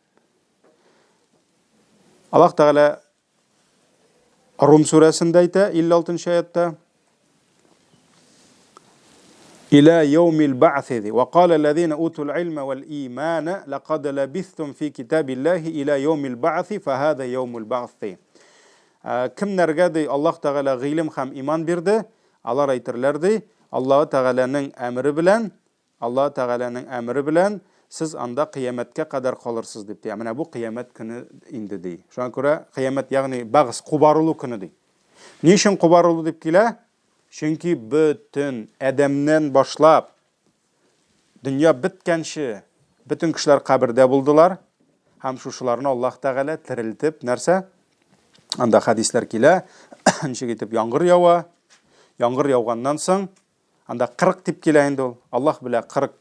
Аллаһ Тәгалә Рум сүрәсендә әйтә, 56 аятта. Иля яумил бәгъси ди. Ва кала ләзина утул илма вал имана лакад лабистум фи китабиллаһи иля яумил бәгъси фахада яумул бәгъси. Кемнәргә ди Аллаһ Тәгалә гыйлем һәм иман бирде, алар әйтерләр ди, Аллаһ Тәгаләнең әмере белән, Аллаһ Тәгаләнең әмере белән сез анда кыямәткә кадәр калырсыз дип ди. Менә бу кыямәт көне инде ди. Шуңа күрә кыямәт, ягъни бәгъс, кубарылу көне ди. Ни өчен кубарылу дип килә? Чөнки бөтен адәмнән башлап Дөнья беткәнче бөтен кешеләр кабердә булдылар һәм шушыларны Аллаһ Тәгалә терелтеп, нәрсә? Анда хәдисләр килә, ничек итеп яңгыр ява, яңгыр яуганнан соң анда 40 дип килә инде ул. Аллаһ белә 40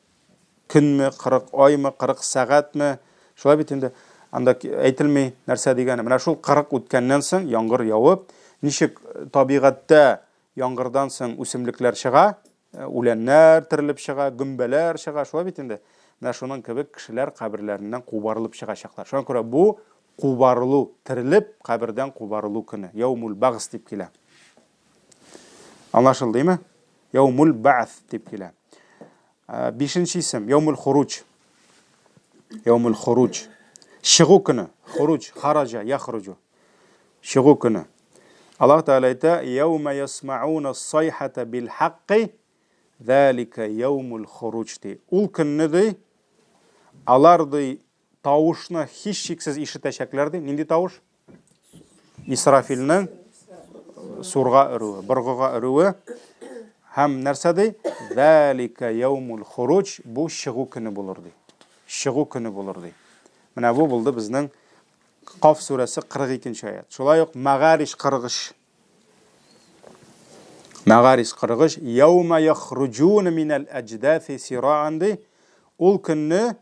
көнме, 40 аймы, 40 сәгатьме? Шулай бит инде. Анда әйтелми нәрсә дигәне. Менә шул 40 үткәннән соң яңгыр явып, ничек табигатьтә яңгырдан соң үсемлекләр чыга, Үләннәр терелеп чыга, гөмбәләр чыга, шулай бит инде. Менә шуның кебек кешеләр каберләреннән кубарылып чыгачаклар. Шуңа күрә бу кубарылу, терелеп кабердән кубарылу көне, яумул бәгъс дип килә. Аңлашылды, димме? Яумул бәгъс дип килә. Бишенче исем, яумул хуруч. Яумул хуруч. Чыгу көне, хуруч, хараҗа, яхруҗу. Чыгу көне. Аллаһ Тәгалә әйтә, "Яума ясмауна сайхата бил хакки, залика яумул хуруҗ" ди. Ул көнне ди, алар ди тавышны һичшиксез ишетәчәкләр ди. Нинди тавыш? Исрафилнең сурга өрүе, быргыга өрүе. Һәм нәрсә ди? Залика яумул хуруҗ, бу чыгу көне булыр ди. Чыгу көне булыр ди. Менә бу булды безнең Каф сүрәсе 42 нче аят. Шулай ук Мәгариш 43. Мәгариш 43. Яума яхруҗун минәл әҗдәфи сираан ди. Ул көнне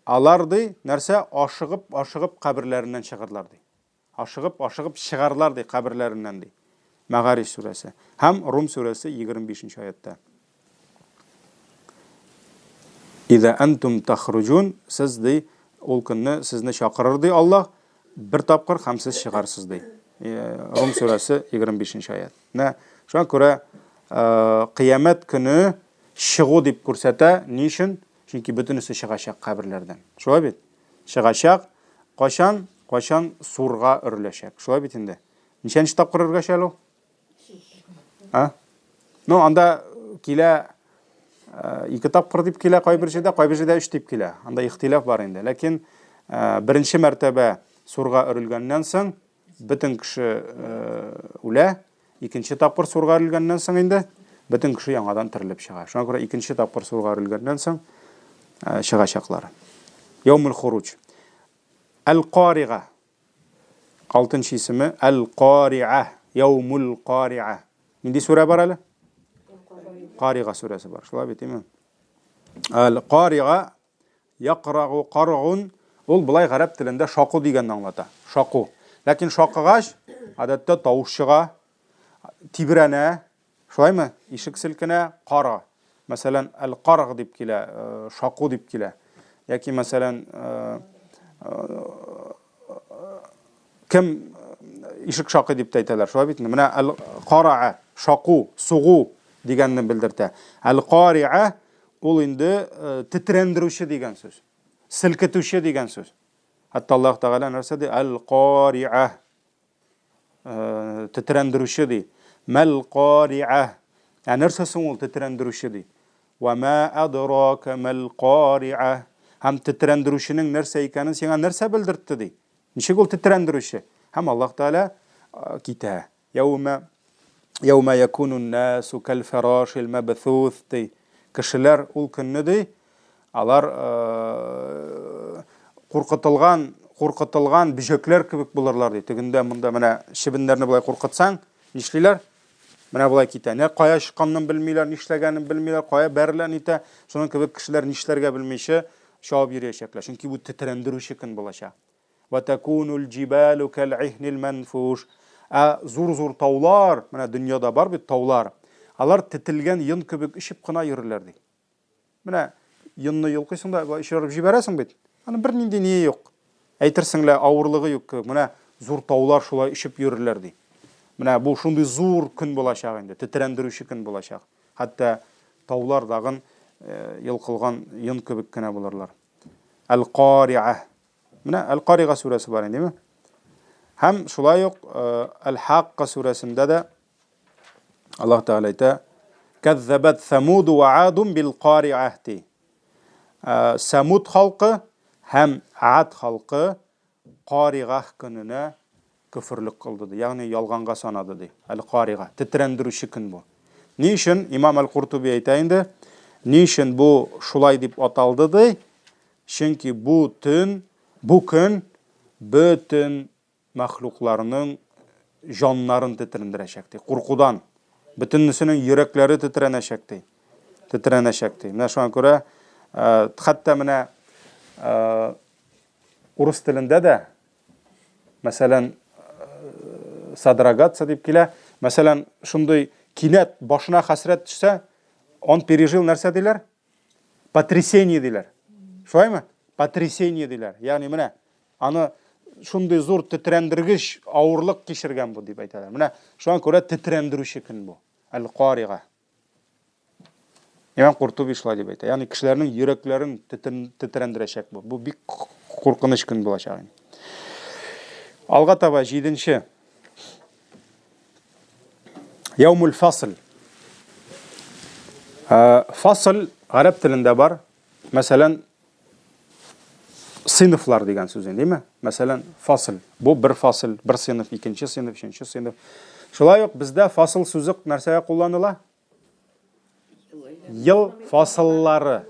алар ди, нәрсә ашыгып, ашыгып каберләреннән чыгарлар ди. Ашыгып, ашыгып чыгарлар ди каберләреннән ди. Мәгариш сүрәсе һәм Рум сүрәсе 25 нче аятта. Иза антум тахруҗун, сез ди, ул көнне сезне чакырыр ди Аллаһ бер тапкыр һәм сез чыгарсыз ди. Э, Рум сүрәсе 25 нче аят. Менә шуңа күрә э, кыямәт көне чыгу дип күрсәтә. Ни өчен? Чөнки бөтенесе чыгачак каберләрдән. Шулай бит? Чыгачак. Кайчан? Кайчан сурга өреләчәк. Шулай бит инде. Ничәнче тапкыр өргәч әле ул? А? Ну, анда килә э, ике тапкыр дип килә кайбер җирдә, кайбер җирдә өч дип килә. Анда ихтилаф бар инде. Ләкин э, беренче мәртәбә сурга өрелгәннән соң бөтен кеше э, үлә. Икенче тапкыр сурга өрелгәннән соң инде бөтен кеше яңадан терелеп чыга. Шуңа күрә икенче тапкыр сурга өрелгәннән соң чыгачаклар. Яумул хуруҗ. Әл-Карига. Алтынчы исеме Әл-Кариа, Яумул Кариа. Нинди сүрә бар әле? Карига сүрәсе бар. Шулай бит, име? Әл-Кариа якрагу каргун ул болай гарәп телендә шаку дигәнне аңлата. Шаку. Ләкин шакыгач, гадәттә тавыш чыга, тибрәнә, Шулаймы? Ишек селкенә, кара. Мәсәлән, әл-карг дип килә, э, шаку дип килә. Яки, мәсәлән, э, э, кем ишек шакый дип тә әйтәләр. Шулай бит инде. Менә әл-караа, шаку, сугу дигәнне белдертә. Әл-кариа ул инде тетрәндерүче дигән сүз. Селкетүче дигән сүз. Хәтта Аллаһ Тәгалә нәрсә ди? Әл-кариа. Э, тетрәндерүче ди. Мәл кариа. Ә нәрсә соң ул тетрәндерүче ди? Ва ма адрака мәл кариа. Һәм тетрәндерүченең нәрсә икәнен сиңа нәрсә белдертте ди? Ничек ул тетрәндерүче? Һәм Аллаһ Тәгалә э, китә. Яума яума якунун насу кал фарашил мабthуth ди. Кешеләр ул көнне ди, Алар куркытылган, куркытылган бөҗәкләр кебек булырлар ди. Тегендә монда менә чебеннәрне болай куркытсаң, нишлиләр? Менә болай китә. Нә кая чыкканын белмиләр, нишләгәнен белмиләр, кая бәрелә нитә. Шуның кебек кешеләр нишләргә белмичә чабып йөриячәкләр. Чөнки бу тетрәндерүче көн булачак. Ва такунул җибалу кәл-ихнил манфуш. Ә зур-зур таулар, менә дөньяда бар бит таулар, алар тетелгән йон кебек очып кына йөрерләр ди. Менә йонны йолкыйсың да, болай очырып җибәрәсең бит. Аның бернинди ние юк. Әйтерсең лә авырлыгы юк кебек. Менә зур таулар шулай очып йөрерләр ди. Менә бу шундый зур көн булачак инде, тетрәндерүче көн булачак. Хәтта таулар дагын э, йолкылган йон кебек кенә булырлар. Әл-Кариа. Менә Әл-Карига сүрәсе бар инде, димме? Һәм шулай ук э, Әл-Хакка сүрәсендә дә Аллаһ Тәгалә әйтә, Кәззәбәт Сәмуд вә Адун бил кариәһ ди. Э, Сәмуд халкы һәм Ад халкы каригах көненә көферлек кылды ди. Ягъни ялганга санады ди. Әл-Карига, тетрәндерүче көн бу. Ни өчен имам Әл-Куртуби әйтә инде, ни өчен бу шулай дип аталды ди? Чөнки бу төн, бу көн бөтен мәхлукларның җаннарын тетрәндерәчәк, ди. Куркудан. Бөтенесенең йөрәкләре тетрәнәчәк, ди. Тетрәнәчәк, ди. Менә шуңа күрә, э, хәтта менә э, урыс телендә дә, мәсәлән, э, содрогаться дип килә. Мәсәлән, шундый кинәт башына хәсрәт төшсә, он пережил нәрсә диләр? Потрясение диләр. Шулаймы? Потрясение диләр. Ягъни менә Аны шундый зур тетрәндергеч авырлык кичергән бу дип әйтәләр. Менә шуңа күрә тетрәндерүче көн бу. Әл-Карига. Имам Куртуби шулай дип әйтә. Ягъни кешеләрнең йөрәкләрен тетрәндерәчәк бу. Бу бик куркыныч көн булачак. Алга таба җиденче. Яумул фасл. Э, фасл гарәп телендә бар. Мәсәлән, сыйныфлар дигән сүз инде, димме? Мәсәлән, фасл. Бу бер фасл, бер сыйныф, икенче сыйныф, өченче сыйныф. Шулай ук бездә фасл сүзе нәрсәгә кулланыла? Ел фасыллары.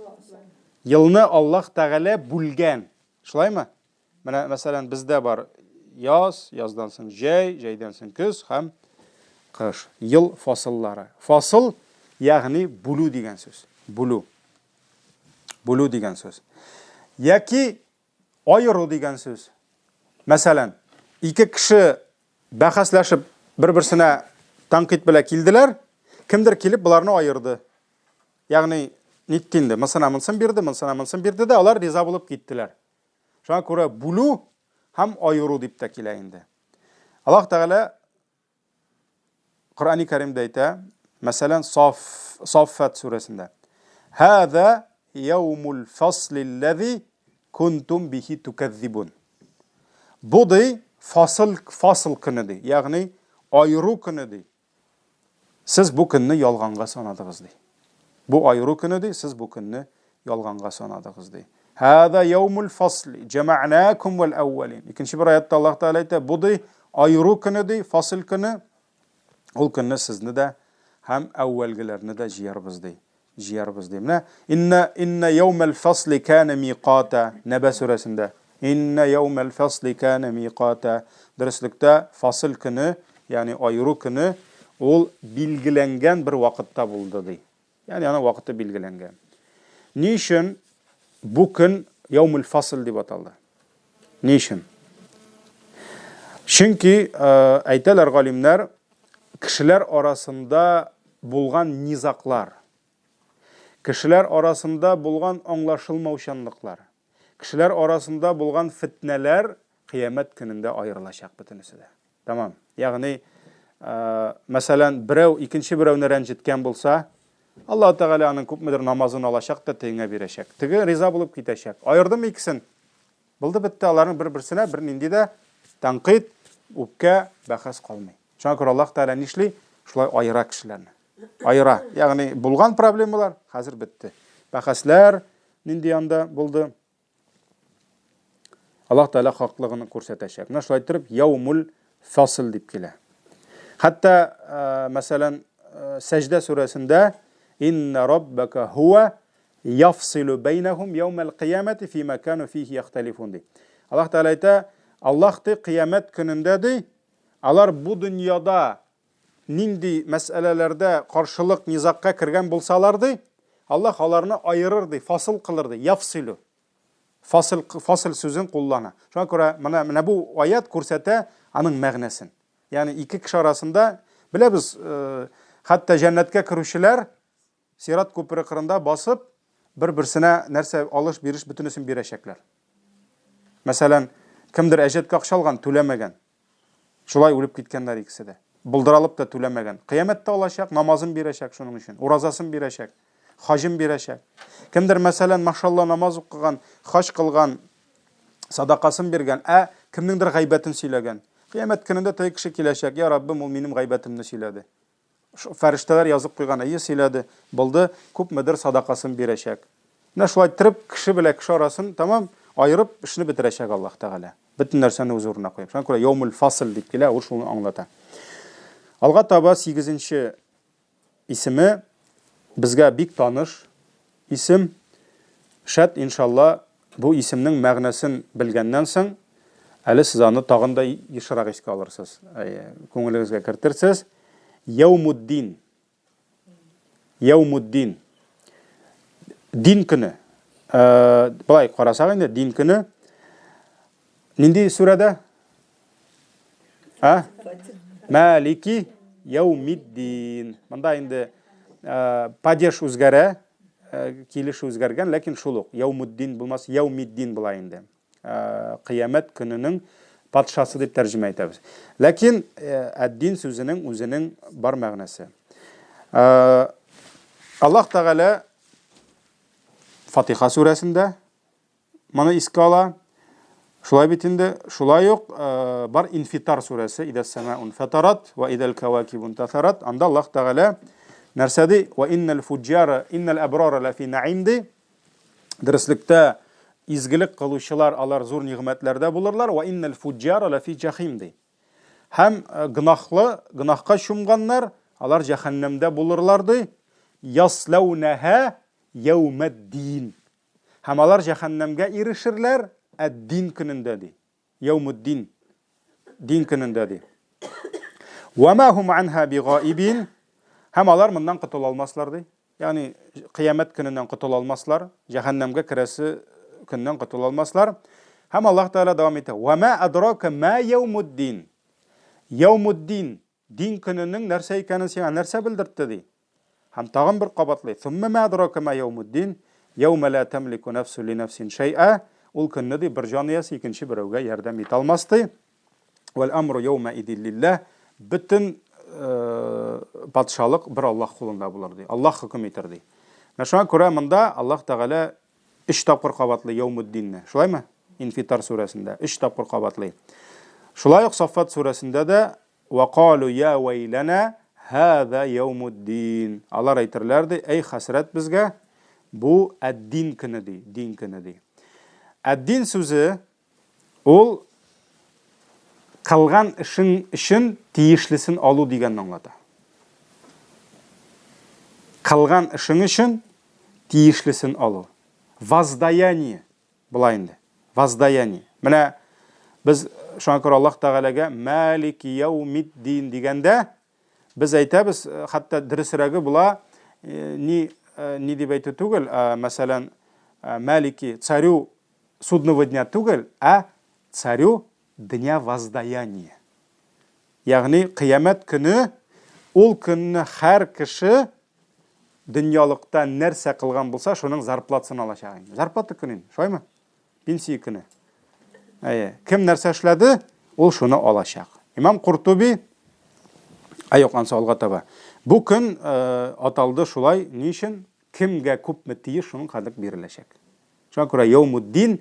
Елны Аллаһ Тәгалә бүлгән. Шулаймы? Менә, мәсәлән, бездә бар яз, яздан соң җәй, җәйдән соң көз һәм кыш. Ел фасыллары. Фасыл, ягъни бүлү дигән сүз. Бүлү. Бүлү дигән сүз. Яки аеру дигән сүз. Мәсәлән, ике кеше бәхәсләшеп бер-берсенә тәнкыйть белән килделәр, кемдер килеп боларны аерды. Ягъни, нитте инде, монсына монсын бирде, монсына монсын бирде дә, алар риза булып киттеләр. Шуңа күрә бүлү һәм аеру дип тә килә инде. Аллаһ Тәгалә Коръәни Кәримдә әйтә, мәсәлән, Саф, Саффат сүрәсендә. Һәзә яумул фаслилләзи кунтум бихи тукәззибун. Бу ди фасыл фасыл көне ди, ягъни аеру көне ди. Сез бу көнне ялганга санадыгыз, ди. Бу аеру көне, ди, сез бу көнне ялганга санадыгыз, ди. Һәза яумул фасли, җәмәгънәкум вәл әүвәлин. Икенче бер аятта Аллаһ Тәгалә әйтә, бу ди аеру көне, ди, фасл көне. Ул көнне сезне дә һәм әүвәлгеләрне дә җыярбыз, ди. Җыярбыз ди. Менә инна инна яумәл фасли кана миқата Нәбә сүрәсендә. Инна яумәл фасли кана миқата. Дөреслектә фасыл көне, ягъни аеру көне ул билгеләнгән бер вакытта булды ди. Ягъни аның вакыты билгеләнгән. Ни өчен бу көн яумул фасл дип аталды? Ни өчен? Чөнки әйтәләр галимнәр, кешеләр арасында булган низаклар, кешеләр арасында булган аңлашылмаучанлыклар, кешеләр арасында булган фетнәләр кыямәт көнендә аерылачак бөтенесе дә. Тәмам. Ягъни, мәсәлән, берәү икенче берәүне рәнҗеткән булса, Аллаһ Тәгалә аның күпмедер намазын алачак та тегеңә бирәчәк. Теге риза булып китәчәк. Аердымы икесен? Булды бетте, аларның бер-берсенә бернинди дә тәнкыйть, үпкә, бәхәс калмый. Шуңа күрә Аллаһ Тәгалә нишли? Шулай аера кешеләрне. Аера. Ягъни булган проблемалар хәзер бетте. Бәхәсләр нинди анда булды? Аллаһ Тәгалә хаклыгын күрсәтәчәк. Менә шулай иттереп яумул фасл дип килә. Хәтта, э, мәсәлән, э, Сәҗдә сүрәсендә инна раббака хуа яфсилу бәйнәһум яумал кыямәти фима кану фихи яхталифун ди. Аллаһ Тәгалә әйтә, Аллаһ ди кыямәт көнендә ди, алар бу дөньяда нинди мәсьәләләрдә каршылык, низагка кергән булсалар ди, Аллаһ аларны аерыр ди, фасыл кылыр ди, яфсилу. Фасыл, фасыл сүзен куллана. Шуңа күрә менә, менә бу аят күрсәтә аның мәгънәсен. Ягъни ике кеше арасында беләбез, э, хәтта җәннәткә керүчеләр Сират күпере кырында басып, бер-берсенә нәрсә алыш-биреш бөтенесен бирәчәкләр. Мәсәлән, кемдер әҗәткә акча алган, түләмәгән. Шулай үлеп киткәннәр икесе дә. Булдыралып та түләмәгән. Кыямәттә алачак, намазын бирәчәк шуның өчен, уразасын бирәчәк, хаҗын бирәчәк. Кемдер, мәсәлән, машалла намаз укыган, хаҗ кылган, садакасын биргән, ә кемнеңдер гайбәтен сөйләгән. Кыямәт көнендә теге кеше киләчәк, я Раббым, ул минем гайбәтемне сөйләде. Фәрештәләр язып куйган, әйе, сөйләде, булды, күпмедер садакасын бирәчәк. Менә шулай иттереп, кеше белән кеше арасын тәмам аерып, эшне бетерәчәк Аллаһ Тәгалә. Бөтен нәрсәне үз урынына куеп. Шуңа күрә яумул фасл дип килә, ул шуны аңлата. Алга таба сигезенче исеме безгә бик таныш исем. Шәт, иншалла, бу исемнең мәгънәсен белгәннән соң, әле сез аны тагын да ешрак искә алырсыз, күңелегезгә кертерсез. Яумуддин. Яумуддин. Дин көне. Э, былай карасак инде, дин көне. Нинди сүрәдә? А? Малики яумиддин. Монда инде э, падеж үзгәрә, э, килеш үзгәргән, ләкин шул ук. Яумуддин булмас, яумиддин була инде. Э, кыямәт көненең патшасы дип тәрҗемә итәбез. Ләкин әддин сүзенең үзенең бар мәгънәсе. Аллаһ Тәгалә Фатиха сүрәсендә моны искә ала. Шулай бит инде, шулай ук э, бар Инфитар сүрәсе, Идә сәмаун фатарат ва идәл кавакибун тасарат. Анда Аллаһ Тәгалә нәрсә ди? Ва иннал фуджара иннал абрара лафи наим ди. Дөреслектә изгелек кылучылар алар зур нигъмәтләрдә булырлар. Ва иннал фуджара лафи җахим ди. Һәм э, гөнаһлы, гөнаһка чумганнар алар җәһәннәмдә булырлар ди. Яслаунаһа яумәддин. Һәм алар җәһәннәмгә ирешерләр әд-дин көнендә, ди. Яумуддин. Дин көнендә, ди. Ва ма хум анха бигаибин. Һәм алар моннан котыла алмаслар, ди. Ягъни кыямәт көненнән котыла алмаслар, җәһәннәмгә керәсе көннән котыла алмаслар. Һәм Аллаһ Тәгалә дәвам итә. Ва ма адрака ма яумуддин. Яумуддин, дин көненең нәрсә икәнен сиңа нәрсә белдертте, ди. Һәм тагын бер кабатлый, Сумма ма адрака ма яумуддин, яума ла тамлику нафсу ли нафсин шәй'a, ул көнне ди бер җан иясе икенче берәүгә ярдәм итә алмас ди. Вәл амру яума идин лилләһ, бөтен э, патшалык бер Аллаһ кулында булыр ди. Аллаһ хөкем итер ди. Менә шуңа күрә монда Аллаһ Тәгалә өч тапкыр кабатлый Яумуддинне. Шулаймы? Инфитар сүрәсендә өч тапкыр кабатлый. Шулай ук Саффат сүрәсендә дә Вә калу йә вәйләнә һәзә яумуддин. Алар әйтерләр, ди, әй хәсрәт безгә, бу әд-дин көне, ди, дин көне, ди. Әд-дин сүзе ул кылган эшең өчен тиешлесен алу дигәнне аңлата. Кылган эшең өчен тиешлесен алу. Воздаяние. Була инде. Воздаяние. Менә без шуңа күрә Аллаһ Тәгаләгә Малики яумиддин дигәндә без әйтәбез, э, хәтта дөресрәге була, э, ни э, ни дип әйтү түгел, ә, мәсәлән, Малики царю судного дня түгел, ә царю дня воздаяния. Ягъни кыямәт көне ул көнне һәр кеше дөньялыкта нәрсә кылган булса, шуның зарплатасын алачак инде. Зарплата көне инде, шулаймы? Пенсия көне. Әйе, кем нәрсә эшләде, ул шуны алачак. Имам Куртуби, ә юк, ансы алга таба. Бу көн э, аталды шулай, ни өчен? Кемгә күпме тиеш, шуның кадәр биреләчәк. Шуңа күрә яумуддин,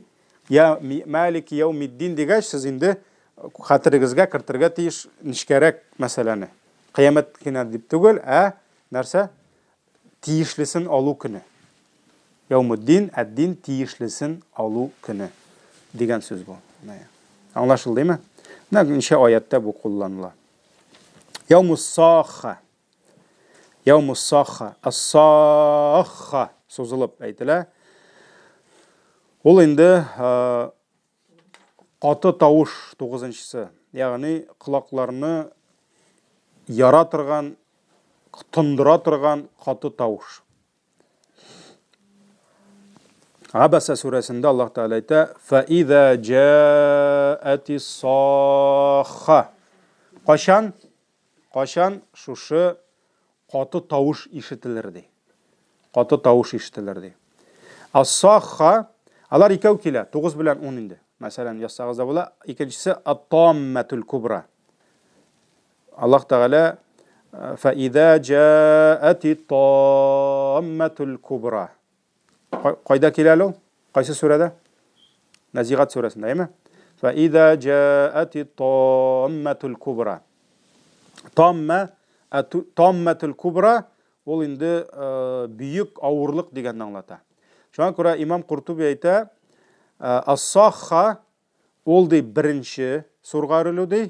я малики яумиддин дигәч, сез инде хәтерегезгә кертергә тиеш нечкәрәк мәсьәләне. Кыямәт көне дип түгел, ә нәрсә? Тиешлесен алу көне. Яумуддин, әддин тиешлесен алу көне дигән сүз бу. Аңлашылдымы? Менә ничә аятта бу кулланыла. Яумуссаха. Яумуссаха, ассаха сузылып әйтелә. Ул инде каты тавыш тугызынчысы, ягъни колакларны яра торган, тондыра торган каты тавыш. Абаса сүрәсендә Аллаһ Тәгалә әйтә: "Фа иза җаати саха". Кайчан? Кайчан шушы каты тавыш ишетелер ди. Каты тавыш ишетелер ди. Ас-сахха, алар икәү килә, 9 белән 10 инде. Мәсәлән, язсагыз да була. Икенчесе ат-тамматул кубра. Аллаһ Тәгалә фа иза җаати тамматул кубра. Кайда килә әле ул? Кайсы сүрәдә? Назигат сүрәсендә, әйме? Фа иза җаати тамматул кубра. Тамма, тамматул кубра ул инде э, бөек авырлык дигәнне аңлата. Шуңа күрә имам Куртуби әйтә, э, ас-сахха ул ди беренче сурга өрелү ди,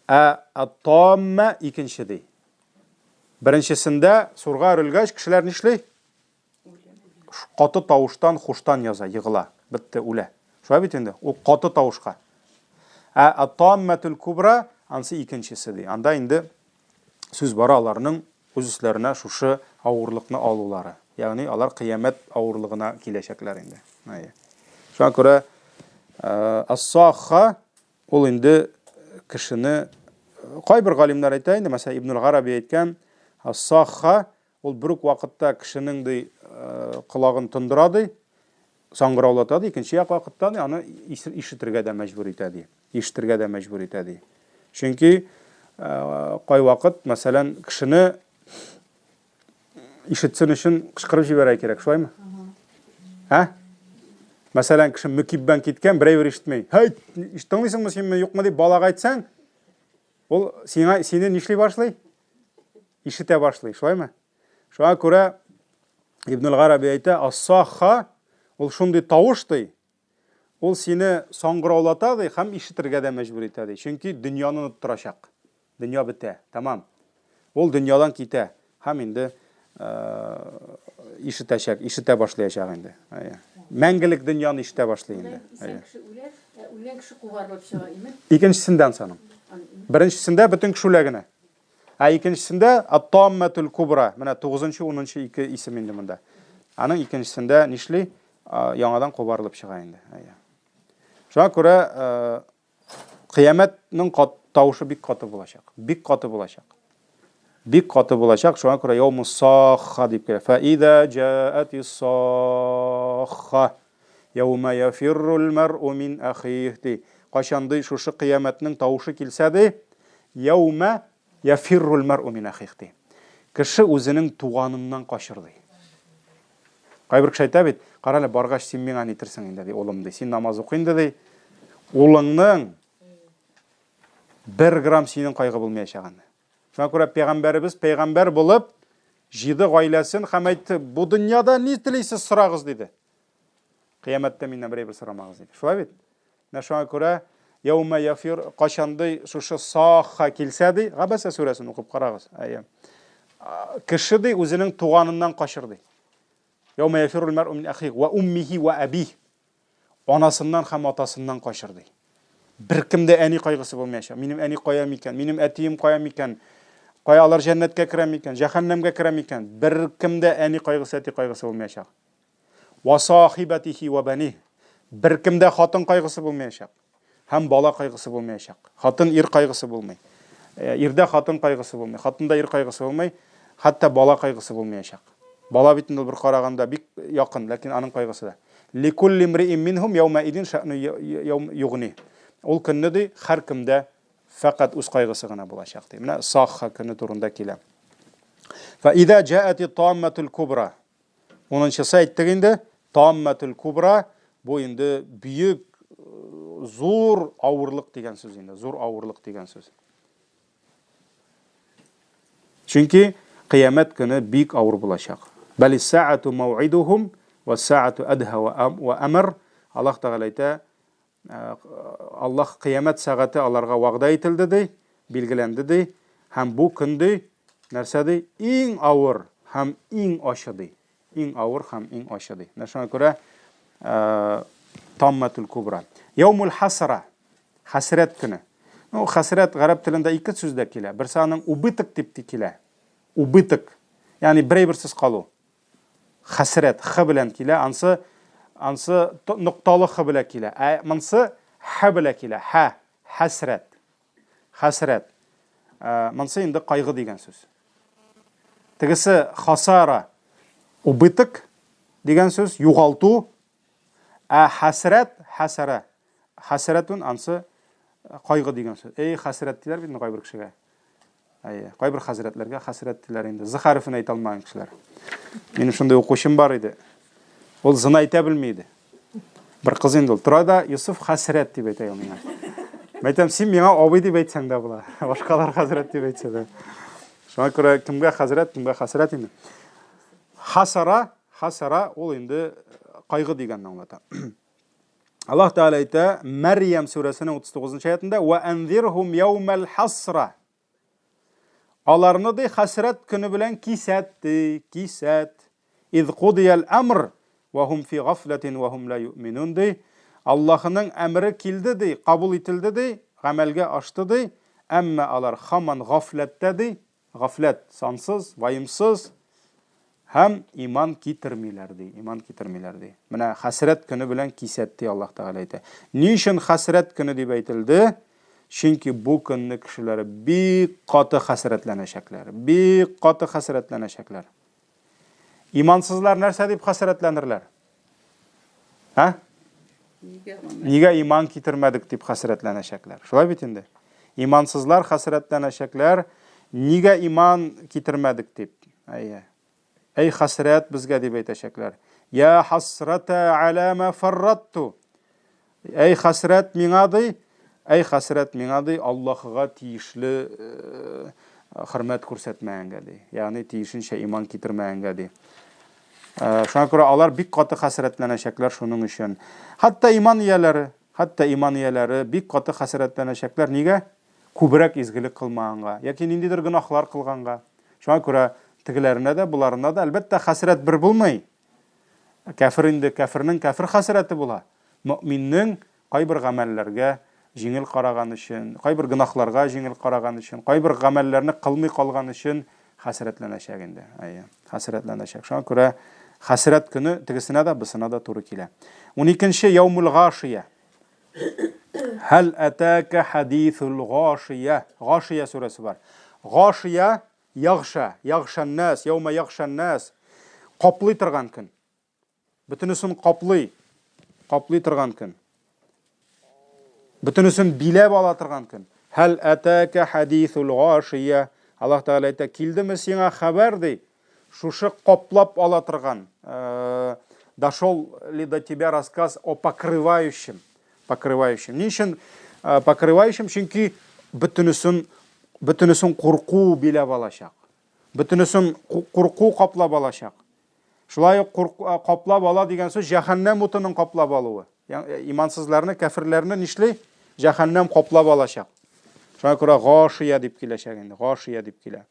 ә ат-тамма икенче ди. Беренчесендә сурга өрелгәч кешеләр нишли? Каты тавыштан хуштан яза, егыла, бетте, үлә. Шулай бит инде, ул каты тавышка. Ә ат-тамматул кубра ансы икенчесе ди. Анда инде сүз бара аларның үз өсләренә шушы авырлыкны алулары. Ягъни алар кыямәт авырлыгына киләчәкләр инде. Әйе. Шуңа күрә ас-сахха ул инде кешене кайбер галимнәр әйтә инде, мәсәлән, Ибнул Гараби әйткән, ас-сахха ул бер үк вакытта кешенең ди колагын тондыра ди, саңгыраулата ди, икенче як вакытта ди, аны ишетергә дә мәҗбүр итә ди. Ишетергә дә мәҗбүр итә ди. Чөнки кайвакыт, мәсәлән, кешене ишетсен өчен кычкырып җибәрә кирәк, шулаймы? Ә? Мәсәлән, кеше мөкиббән киткән, берәй бер ишетми. Һәй, тыңлыйсыңмы синме, юкмы дип балага әйтсәң, ул сиңа сине нишли башлый? Ишетә башлый, шулаймы? Шуңа күрә Ибнул Гараби әйтә, ас-сахха ул шундый тавыш ди, ул сине саңгыраулата ди һәм ишетергә дә мәҗбүр итә ди. Чөнки дөньяны оныттырачак. Дөнья бетә, тәмам. Ул дөньядан китә һәм инде ишетәчәк, ишетә башлаячак инде. Мәңгелек дөньяны ишетә башлый инде. Исән кеше үлә, ә үлгән кеше кубарылып чыга, име? Икенчесендән соң. Беренчесендә бөтен кеше үлә генә. Ә икенчесендә ат-тамматул кубра, менә 9-нчы, 10-нчы ике исем инде монда. Аның икенчесендә нишли? Яңадан кубарылып чыга инде. Шуңа күрә Кыямәтнең кат, тавышы бик каты булачак. Бик каты булачак. Бик каты булачак. Шуңа күрә яуму сахха дип килә. Фа иза җаати сахха яума яфиррул мар'у мин ахих ди. Качан ди шушы кыямәтнең тавышы килсә ди, яума яфиррул мар'у мин ахих ди. Кеше үзенең туганыннан качыр ди. Кайбер кеше әйтә бит, кара әле, баргач син миңа нитерсең инде, ди, улым, ди. Син намаз укы инде, ди. Улыңның бер грамм синең кайгы булмаячак инде. Шуңа күрә пәйгамбәребез пәйгамбәр булып җыйды гаиләсен һәм әйтте, бу дөньяда ни телисез сорагыз, диде. Кыямәттә миннән бер әйбер сорамагыз, диде. Шулай бит? Менә шуңа күрә Яумә яфир качан ди шушы саха килсә ди, Габәсә сүрәсен укып карагыз. Әйе. Кеше ди үзенең туганыннан качыр ди. Яумә яфирул мәр'у мин ахих ва уммихи ва абих. Анасыннан һәм атасыннан качыр ди. Беркемдә әни кайгысы булмаячак. Минем әни кая микән? Минем әтием кая микән? Кая алар җәннәткә керә микән? Җәһәннәмгә керә микән? Беркемдә әни кайгысы, әти кайгысы булмаячак. Ва сахибатихи ва баних. Беркемдә хатын кайгысы булмаячак. Һәм бала кайгысы булмаячак. Хатын ир кайгысы булмый. Э, ирдә хатын кайгысы булмый. Хатында ир кайгысы булмый. Хәтта бала кайгысы булмаячак. Бала бит инде бер караганда бик якын, ләкин аның кайгысы да. Ликулли имриин минһум яума идин ша'ну югни. Ул көнне ди, һәркемдә фәкать үз кайгысы гына булачак ди. Менә сахха көне турында килә. Фа иза җаати тамматул кубра. Унынчысы әйттек инде, тамматул кубра, бу инде бөек, зур авырлык дигән сүз инде, зур авырлык дигән сүз. Чөнки кыямәт көне бик авыр булачак. Бәли саату мауидухум ва саату адха ва амр. Аллаһ Тәгалә әйтә, Аллаһ кыямәт сәгате аларга вәгъдә ителде ди, билгеләнде ди, һәм бу көн ди, нәрсә ди? Иң авыр һәм иң ачы ди. Иң авыр һәм иң ачы ди. Менә шуңа күрә Тамматул кубра. Яумул хасра. Хәсрәт көне. Ну, хәсрәт гарәп телендә ике сүз дә килә. Берсе аның убыток дип килә. Убыток. Ягъни бер әйберсез калу. Хәсрәт х белән килә, ансы ансы нокталы х белән килә. Ә монсы х белән килә. Х, хәсрәт. Хәсрәт. Ә, монсы инде кайгы дигән сүз. Тегесе хасара, убыток дигән сүз, югалту. Ә хәсрәт, хәсәрә. Хәсрәтун ансы кайгы дигән сүз. Эй, хәсрәт диләр бит кайбер кешегә. Әйе, кайбер хәзрәтләргә хәсрәт диләр инде. З хәрефен әйтә алмаган кешеләр. Минем шундый укучым бар иде. Ул зны әйтә белми иде. Бер кыз инде ул. Тора да Йосыф хәсрәт дип әйтә ул миңа. Мин әйтәм, син миңа абый дип әйтсәң дә була. Башкалар хәзрәт дип әйтсә дә. Шуңа күрә кемгә хәзрәт, кемгә хәсрәт инде. Хасара, хасара ул инде кайгы дигәнне аңлата. Аллаһ Тәгалә әйтә, Мәрьям сүрәсенең 39 нчы аятында, "Ва анзирһум яумал хасра". Аларны ди хәсрәт көне белән кисәт ди, кисәт. Из кудиял амр ва хум фи гафлатин ва хум ла юъминун ди. Аллаһының әмере килде ди, кабул ителде ди, гамәлгә ашты ди, әмма алар хаман гафләттә ди, Гафләт, сансыз, ваемсыз һәм иман китермиләр, ди. Иман китермиләр, ди. Менә хәсрәт көне белән кисәт, ди Аллаһ Тәгалә әйтә. Ни өчен хәсрәт көне дип әйтелде? Чөнки бу көнне кешеләр бик каты хәсрәтләнәчәкләр. Бик каты хәсрәтләнәчәкләр. Имансызлар нәрсә дип хәсрәтләнерләр? Ә? Нигә иман китермәдек дип хәсрәтләнәчәкләр. Шулай бит инде. Имансызлар хәсрәтләнәчәкләр, нигә иман китермәдек дип. Әйе. Әй хәсрәт безгә дип әйтәчәкләр. Я хасрата аля ма фарратту. Әй хәсрәт миңа ди, әй хәсрәт миңа ди, Аллаһыга тиешле э, хөрмәт күрсәтмәгәнгә ди. Ягъни тиешенчә иман китермәгәнгә ди. Э, шуңа күрә алар бик каты хәсрәтләнәчәкләр шуның өчен. Хәтта иман ияләре, хәтта иман ияләре бик каты хәсрәтләнәчәкләр. Нигә? Күбрәк изгелек кылмаганга яки ниндидер гөнаһлар кылганга. Шуңа күрә тегеләренә дә, боларына да, әлбәттә, хәсрәт бер булмый. Кәфер инде, кәфернең кәфер хәсрәте була. Мөэминнең кайбер гамәлләргә җиңел караган өчен, кайбер гөнаһларга җиңел караган өчен, кайбер гамәлләрне кылмый калган өчен хәсрәтләнәчәк инде. Әйе, хәсрәтләнәчәк. Шуңа күрә хәсрәт көне тегесенә дә, бусына да туры килә. Уникенче яумул гашия. Хәл әтәкә хәдисул гашия. Гашия сүрәсе бар. Гашия Ягша, ягшаннас, яума ягшаннас. Каплый торган көн. Бөтенесен каплый. Каплый торган көн. Бөтенесен биләп ала торган көн. Хәл әтәкә хәдисул гашия. Аллаһ Тәгалә әйтә, килдеме сиңа хәбәр ди. Шушы каплап ала торган. Э, дошел ли до тебя рассказ о покрывающем? Покрывающем. Ни өчен э, покрывающем? Чөнки бөтенесен бөтенесен курку биләп алачак. Бөтенесен курку каплап алачак. Шулай ук э, каплап ала дигән сүз җәһәннәм утының каплап алуы. Э, имансызларны, кәферләрне нишли? Җәһәннәм каплап алачак. Шуңа күрә гашия дип киләчәк инде. Гашия дип килә.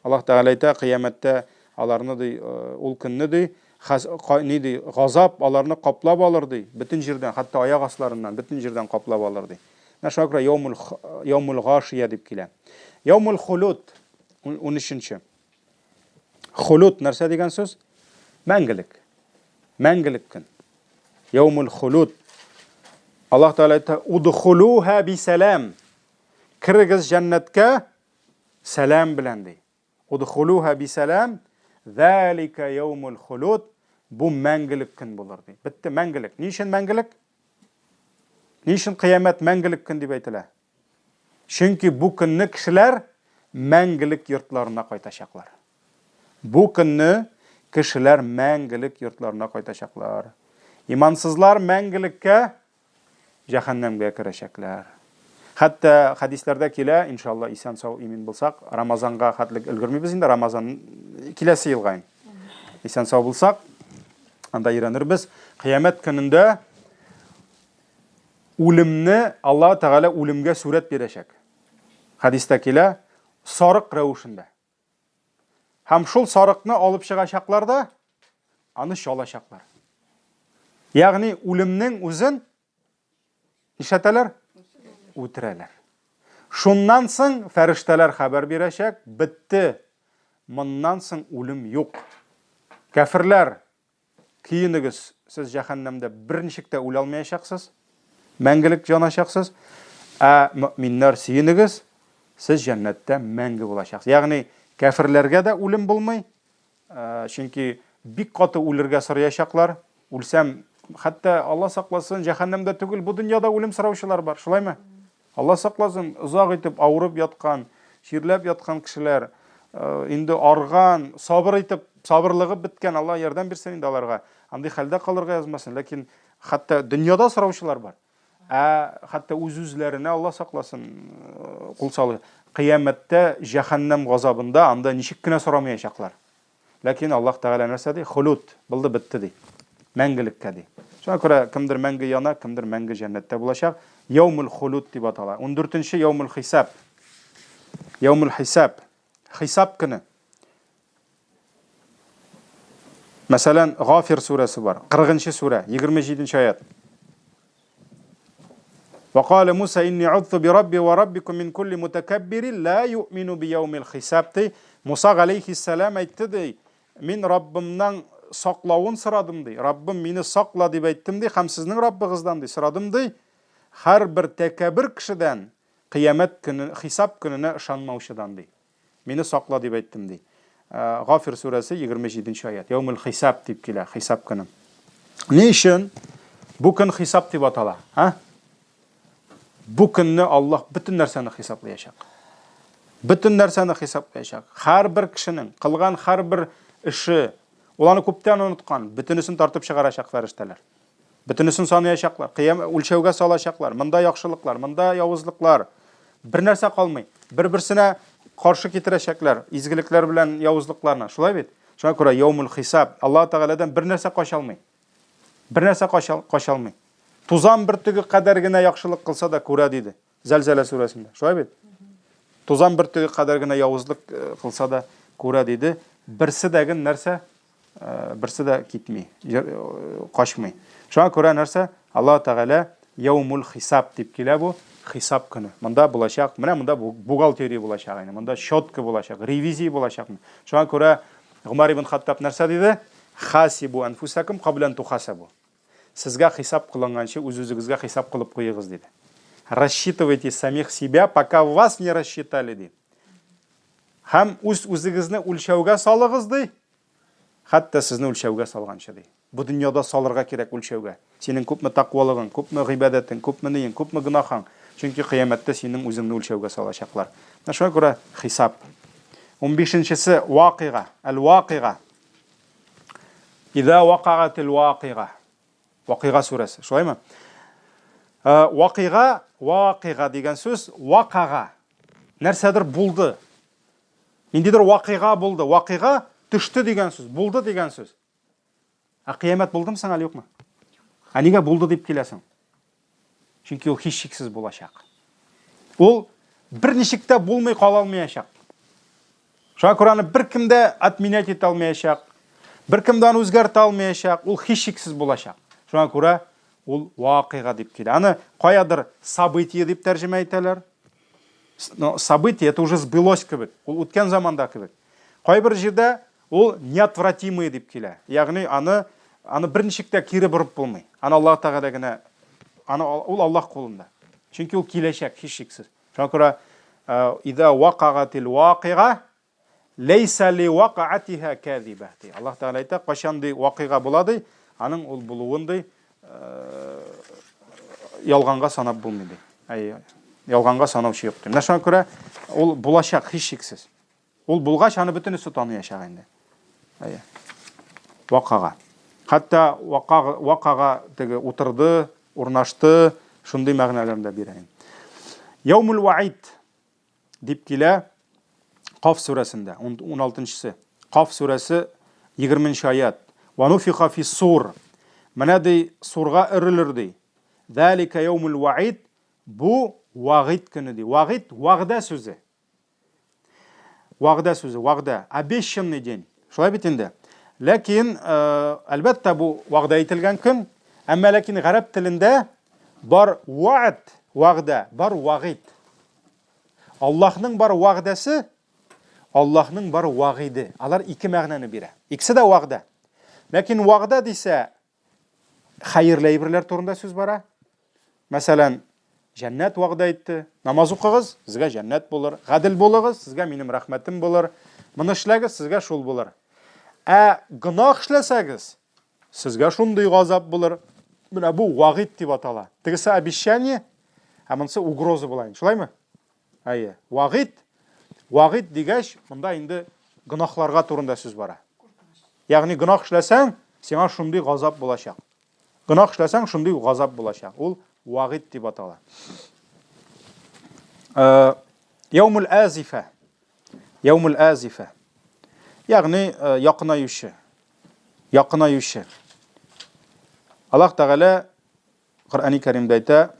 Аллаһ Тәгалә әйтә, кыямәттә аларны ди, э, ул көнне ди, хәс, ни ди, газап аларны каплап алыр ди, бөтен җирдән, хәтта аяк асларыннан, бөтен җирдән каплап алыр ди. Менә шуңа күрә яумул яумул гашия дип килә. Яумул хулуд 13-нче. Хулуд нәрсә дигән сүз? Мәңгелек. Мәңгелек көн. Яумул хулуд. Аллаһ Тәгалә әйтә, "Удхулуха бисәлам." Керегез җәннәткә Сәлам белән ди. Удхулуха бисәлам, залика яумул хулуд, бу мәңгелек көн булыр ди. Бетте мәңгелек. Ни өчен мәңгелек? Ни өчен кыямәт мәңгелек көн дип әйтелә? Чөнки бу көнне кешеләр мәңгелек йортларына кайтачаклар. Бу көнне кешеләр мәңгелек йортларына кайтачаклар. Имансызлар мәңгелеккә җәһәннәмгә керәчәкләр. Хәтта хәдисләрдә килә, иншалла, исән-сау имин булсак, Рамазанга хәтлек өлгермибез инде, Рамазан киләсе елга инде. Исән-сау булсак, анда өйрәнербез. Кыямәт көнендә үлемне Аллаһ Тәгалә үлемгә сурәт бирәчәк. Хәдистә килә, сарык рәвешендә. Һәм шул сарыкны алып чыгачаклар да, аны чалачаклар. Ягъни үлемнең үзен нишләтәләр? Үтерәләр. Шуннан соң фәрештәләр хәбәр бирәчәк, бетте. Моннан соң үлем юк. Кәферләр Көенегез, сез җәһәннәмдә берничек тә үлә алмаячаксыз, мәңгелек яначаксыз. Ә мөэминнәр сөенегез, сез җәннәттә мәңге булачаксыз. Ягъни кәферләргә дә үлем булмый, чөнки бик каты үлергә сораячаклар. Үлсәм, хәтта Алла сакласын, җәһәннәмдә түгел, бу дөньяда үлем сораучылар бар, шулаймы? Алла сакласын, озак итеп авырып яткан, чирләп яткан кешеләр, э, инде арган, сабыр итеп, сабырлыгы беткән, Алла ярдәм бирсен инде аларга. Андый хәлдә калырга язмасын, ләкин хәтта дөньяда сораучылар бар. Ә хәтта үз-үзләренә Алла сакласын, э, кул салу. Кыямәттә җәһәннәм газабында анда ничек кенә сорамаячаклар. Ләкин Аллаһ Тәгалә нәрсә ди? Хулуд, булды, бетте ди. Мәңгелеккә ди. Шуңа күрә кемдер мәңге яна, кемдер мәңге җәннәттә булачак. Яумул хулуд дип атала. 14-нче яумул хисап. Яумул хисап. Хисап көне. Мәсәлән, Гафир сүрәсе бар. 40-нчы сүрә, 27-нче аят. Вакале Муса инни утсу би рабби ва раббикум мин кулли мутакаббирин ла юъмину би яумил хисаб ди. Муса галәйһиссәлам әйтте ди, мин Раббымнан саклавын сорадым ди. Раббым мине сакла дип әйттем ди, һәм сезнең Раббыгыздан ди сорадым ди. Һәрбер тәкәббер кешедән кыямәт көне, хисап көненә ышанмаучыдан ди. Мине сакла дип әйттем, ди. Гафир сүрәсе 27 нче аят. Яумул хисап дип килә, хисап көне. Ни өчен бу көн хисап дип атала? А? Бу көнне Аллаһ бөтен нәрсәне хисаплаячак. Бөтен нәрсәне хисаплаячак. Һәрбер кешенең кылган һәрбер эше, Ул аны күптән оныткан, бөтенесен тартып чыгарачак фәрештәләр. Бөтенесен санаячаклар, кыям үлчәүгә салачаклар. Монда яхшылыклар, монда явызлыклар. Бер нәрсә калмый. Бер-берсенә каршы китерәчәкләр, изгелекләр белән явызлыкларны. Шулай бит? Шуңа күрә яумул хисаб, Аллаһ Тәгаләдән бер нәрсә кача алмый. Бер нәрсә кача алмый. Тузан бөртеге кадәр генә яхшылык кылса да күрә диде. Зәлзәлә сүрәсендә. Шулай бит? Тузан бөртеге кадәр генә явызлык э, кылса да күрә диде. Берсе дә ген нәрсә? Э, берсе дә китми, э, качмый. Шуңа күрә нәрсә? Аллаһ Тәгалә яумул хисаб дип килә бу хисап көне. Монда булачак, менә монда бухгалтерия булачак инде. Монда счетка булачак, ревизия булачак. Шуңа күрә Гомәр ибн Хаттаб нәрсә диде? Хасибу анфусакум кабла ан тухасабу. Сезгә хисап кылынганчы үз-үзегезгә хисап кылып куегыз, диде. Рассчитывайте самих себя, пока вас не рассчитали, ди. Һәм үз-үзегезне үлчәүгә салыгыз, ди. Хәтта сезне үлчәүгә салганчы, ди. Бу дөньяда салырга кирәк үлчәүгә. Синең күпме таквалыгың, күпме гыйбадәтең, күпме ниең, күпме гөнаһың. Чөнки кыямәттә синең үзеңне үлчәүгә салачаклар. Менә шуңа күрә хисап. Унбишенчесе вакыйга, әл-вакыйга. Иза вакагатил вакыйга. Вакыйга сүрәсе, шулаймы? Э, вакыйга, вакыйга дигән сүз вакага. Нәрсәдер булды. Ниндидер вакыйга булды. Вакыйга төште дигән сүз, булды дигән сүз. Ә кыямәт булдымы соң әле юкмы? Ә нигә булды дип киләсең? Чөнки ул һичшиксез булачак. Ул берничек тә булмый кала алмаячак. Шуңа күрә аны беркем дә отменять итә алмаячак. Беркем дә аны үзгәртә алмаячак. Ул һичшиксез булачак. Шуңа күрә ул вакыйга дип килә. Аны каядыр событие дип тәрҗемә итәләр. Но событие это уже сбылось кебек. Ул үткән заманда кебек. Кайбер җирдә ул неотвратимые дип килә. Ягъни аны аны берничек тә кире борып булмый. Аны Аллаһ Тәгалә генә аны ул Аллаһ кулында. Чөнки ул киләчәк һичшиксез. Шуңа күрә иза вакагатил вакыйга ләйсә ли вакаатиха кәзиба ди. Аллаһ Тәгалә әйтә, кайчан ди вакыйга була ди, аның ул булуын ди ялганга санап булмый ди. Әй, ялганга санаучы юк ди. Менә шуңа күрә ул булачак һичшиксез. Ул булгач, аны бөтенесе таныячак инде. Әйе. Вакага. Хәтта вака, вакага теге утырды, урнашты, шундый мәгънәләрне дә бирә инде. Яумул ваид дип килә Каф сүрәсендә, 16-нчысы. Каф сүрәсе 20 нче аят. Ва нуфиха фи сур. Менә ди, сурга өрелер ди. Залика яумул ваид. Бу вагид көне ди. Вагид вәгъдә сүзе. Вәгъдә сүзе, вәгъдә, обещанный день. Шулай бит инде. Ләкин, э, әлбәттә, бу вәгъдә ителгән көн, әмма ләкин гарәп телендә бар вәгъд, вәгъдә, бар вагид. Аллаһның бар вәгъдәсе, Аллаһның бар вагиде. Алар ике мәгънәне бирә. Икесе дә вәгъдә. Ләкин вәгъдә дисә, хәерле әйберләр турында сүз бара. Мәсәлән, җәннәт вәгъдә итте. Намаз укыгыз, сезгә җәннәт булыр. Гадел булыгыз, сезгә минем рәхмәтем булыр. Моны эшләгез, сезгә шул булыр. Ә гөнаһ эшләсәгез, сезгә шундый газап булыр. Менә бу вагид дип атала. Тегесе обещание, ә монысы угроза була инде. Шулаймы? Әйе. Вагид, вагид дигәч, монда инде гөнаһларга турында сүз бара. Ягъни гөнаһ эшләсәң, сиңа шундый газап булачак. Гөнаһ эшләсәң, шундый газап булачак. Ул вагид дип атала. Э, Яумул азифа. Яумул азифа. Ягъни э, якынаючы. Якынаючы. Аллаһ Тәгалә Коръәни Кәримдә әйтә,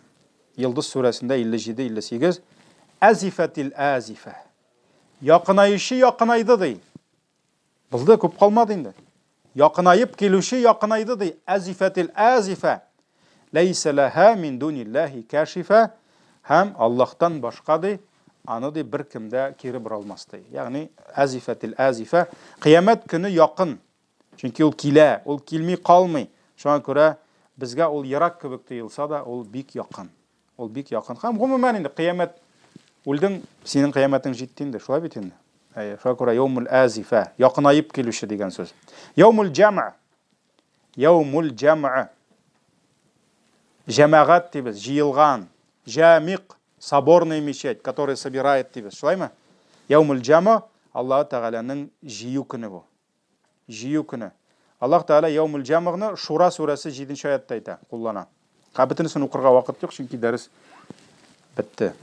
Йолдыз сүрәсендә 57-58, Әзифәтил әзифә. Якынаючы якынайды ди. Булды, күп калмады инде. Якынаеп килүче якынайды ди. Әзифәтил әзифә. Ләйсә ләһә мин дуниллаһи кәшифә. Һәм Аллаһтан башка ди, аны ди беркем дә кире бора алмас ди. Ягъни әзифәтил әзифә. Кыямәт көне якын. Чөнки ул килә, ул килми калмый. Шуңа күрә безгә ул ерак кебек тоелса да, ул бик якын. Ул бик якын. Һәм гомумән инде кыямәт үлдең, синең кыямәтең җитте инде, шулай бит инде. Әйе, шуңа күрә яумул азифа, якынаеп килүче дигән сүз. Яумул җамъ. Яумул җамъ. Җәмәгать дибез, җыелган. Җамик, соборная мечеть, которая собирает дибез, шулаймы? Яумул җамъ Аллаһ Тәгаләнең җыю көне бу. Җыю көне. Аллаһ Тәгалә яумул җәмгъны Шура сүрәсе 7 нче аятта әйтә, куллана. Ха, бөтенесен укырга вакыт юк, чөнки дәрес бетте.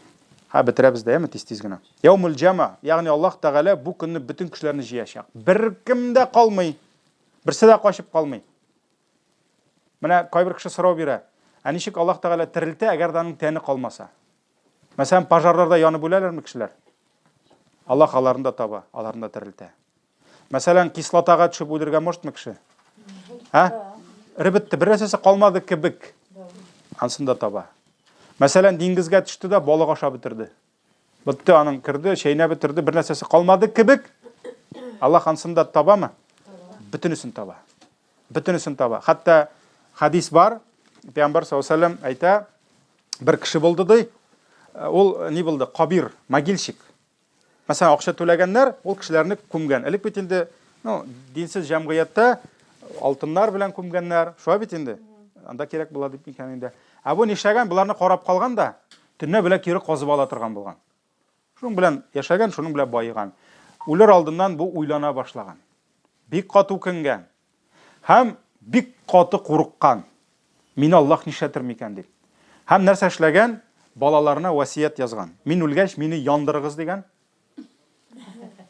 Ха, бетерәбез дә, яме тиз-тиз генә. Яумул җәмә, ягъни Аллаһ Тәгалә бу көнне бөтен кешеләрне җыячак. Беркем дә калмый. Берсе дә качып калмый. Менә кайбер кеше сорау бирә. Ә ничек Аллаһ Тәгалә терелтә, әгәр дә аның тәне калмаса? Мәсәлән, пожарларда янып үләләрме кешеләр? Аллаһ аларны да таба, аларны да терелтә. Мәсәлән, кислотага төшеп үлергә можетмы кеше? Ә? Эреп бетте, бер нәрсәсе калмады кебек. Ансын да таба. Мәсәлән, диңгезгә төште дә балык ашап бетерде. Бетте, аның керде, чәйнәп бетерде, бер нәрсәсе калмады кебек. Аллаһ ансын да табамы? Бөтенесен таба. Бөтенесен таба. Хәтта хадис бар, Пәйгамбәр саллаллаһу алейһи вәсәлләм әйтә, бер кеше булды ди, ул ни булды? Кабир, могильщик. Мәсәлән, акча түләгәннәр, ул кешеләрне күмгән. Элек бит инде, ну, динсез җәмгыятьтә алтыннар белән күмгәннәр. Шулай бит инде. Анда кирәк була дип микән инде. Ә бу нишләгән? Боларны карап калган да, төнлә белән кире казып ала торган булган. Шуның белән яшәгән, шуның белән баеган. Үлер алдыннан бу уйлана башлаган. Бик каты үкенгән. Һәм бик каты курыккан. Мине Аллаһ нишләтер микән дип. Һәм нәрсә эшләгән? Балаларына васият язган. Мин үлгәч, мине яндырыгыз дигән.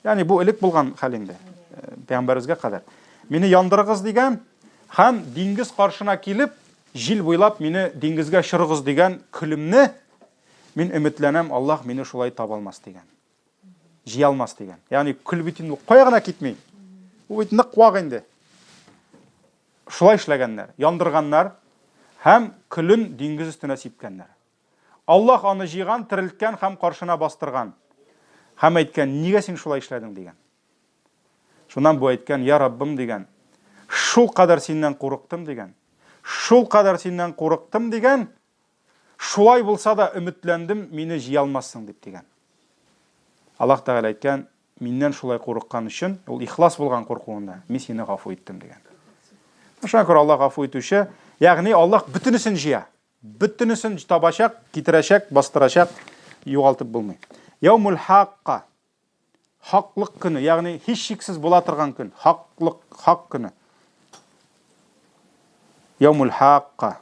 Ягъни бу элек булган хәл инде. Э, пәйгамбәребезгә кадәр. Мине яндырыгыз дигән һәм диңгез каршына килеп, җил буйлап мине диңгезгә очырыгыз дигән көлемне Мин өметләнәм, Аллаһ мине шулай таба алмас дигән. Җыя алмас дигән. Ягъни көл бит инде кая гына китми. Ул бит нык вак инде. Шулай эшләгәннәр, яндырганнар һәм көлен диңгез өстенә сипкәннәр. Аллаһ аны җыйган, терелткән һәм каршына бастырган. Һәм әйткән, нигә син шулай эшләдең дигән. Шуннан бу әйткән, я Раббым дигән, шул кадәр синнән курыктым дигән. Шул кадәр синнән курыктым дигән, Шулай булса да өметләндем, мине җыя алмассың дип дигән. Аллаһ Тәгалә әйткән, миннән шулай курыккан өчен, ул ихлас булган куркуында, мин сине гафу иттем дигән. Шуңа күрә Аллаһ гафу итүче, ягъни Аллаһ бөтенесен җыя. Бөтенесен табачак, китерәчәк, бастырачак, югалтып булмый. Яумул хакка. Хаклык көне, ягъни һичшиксез була торган көн, хаклык, хак көне. Яумул хакка.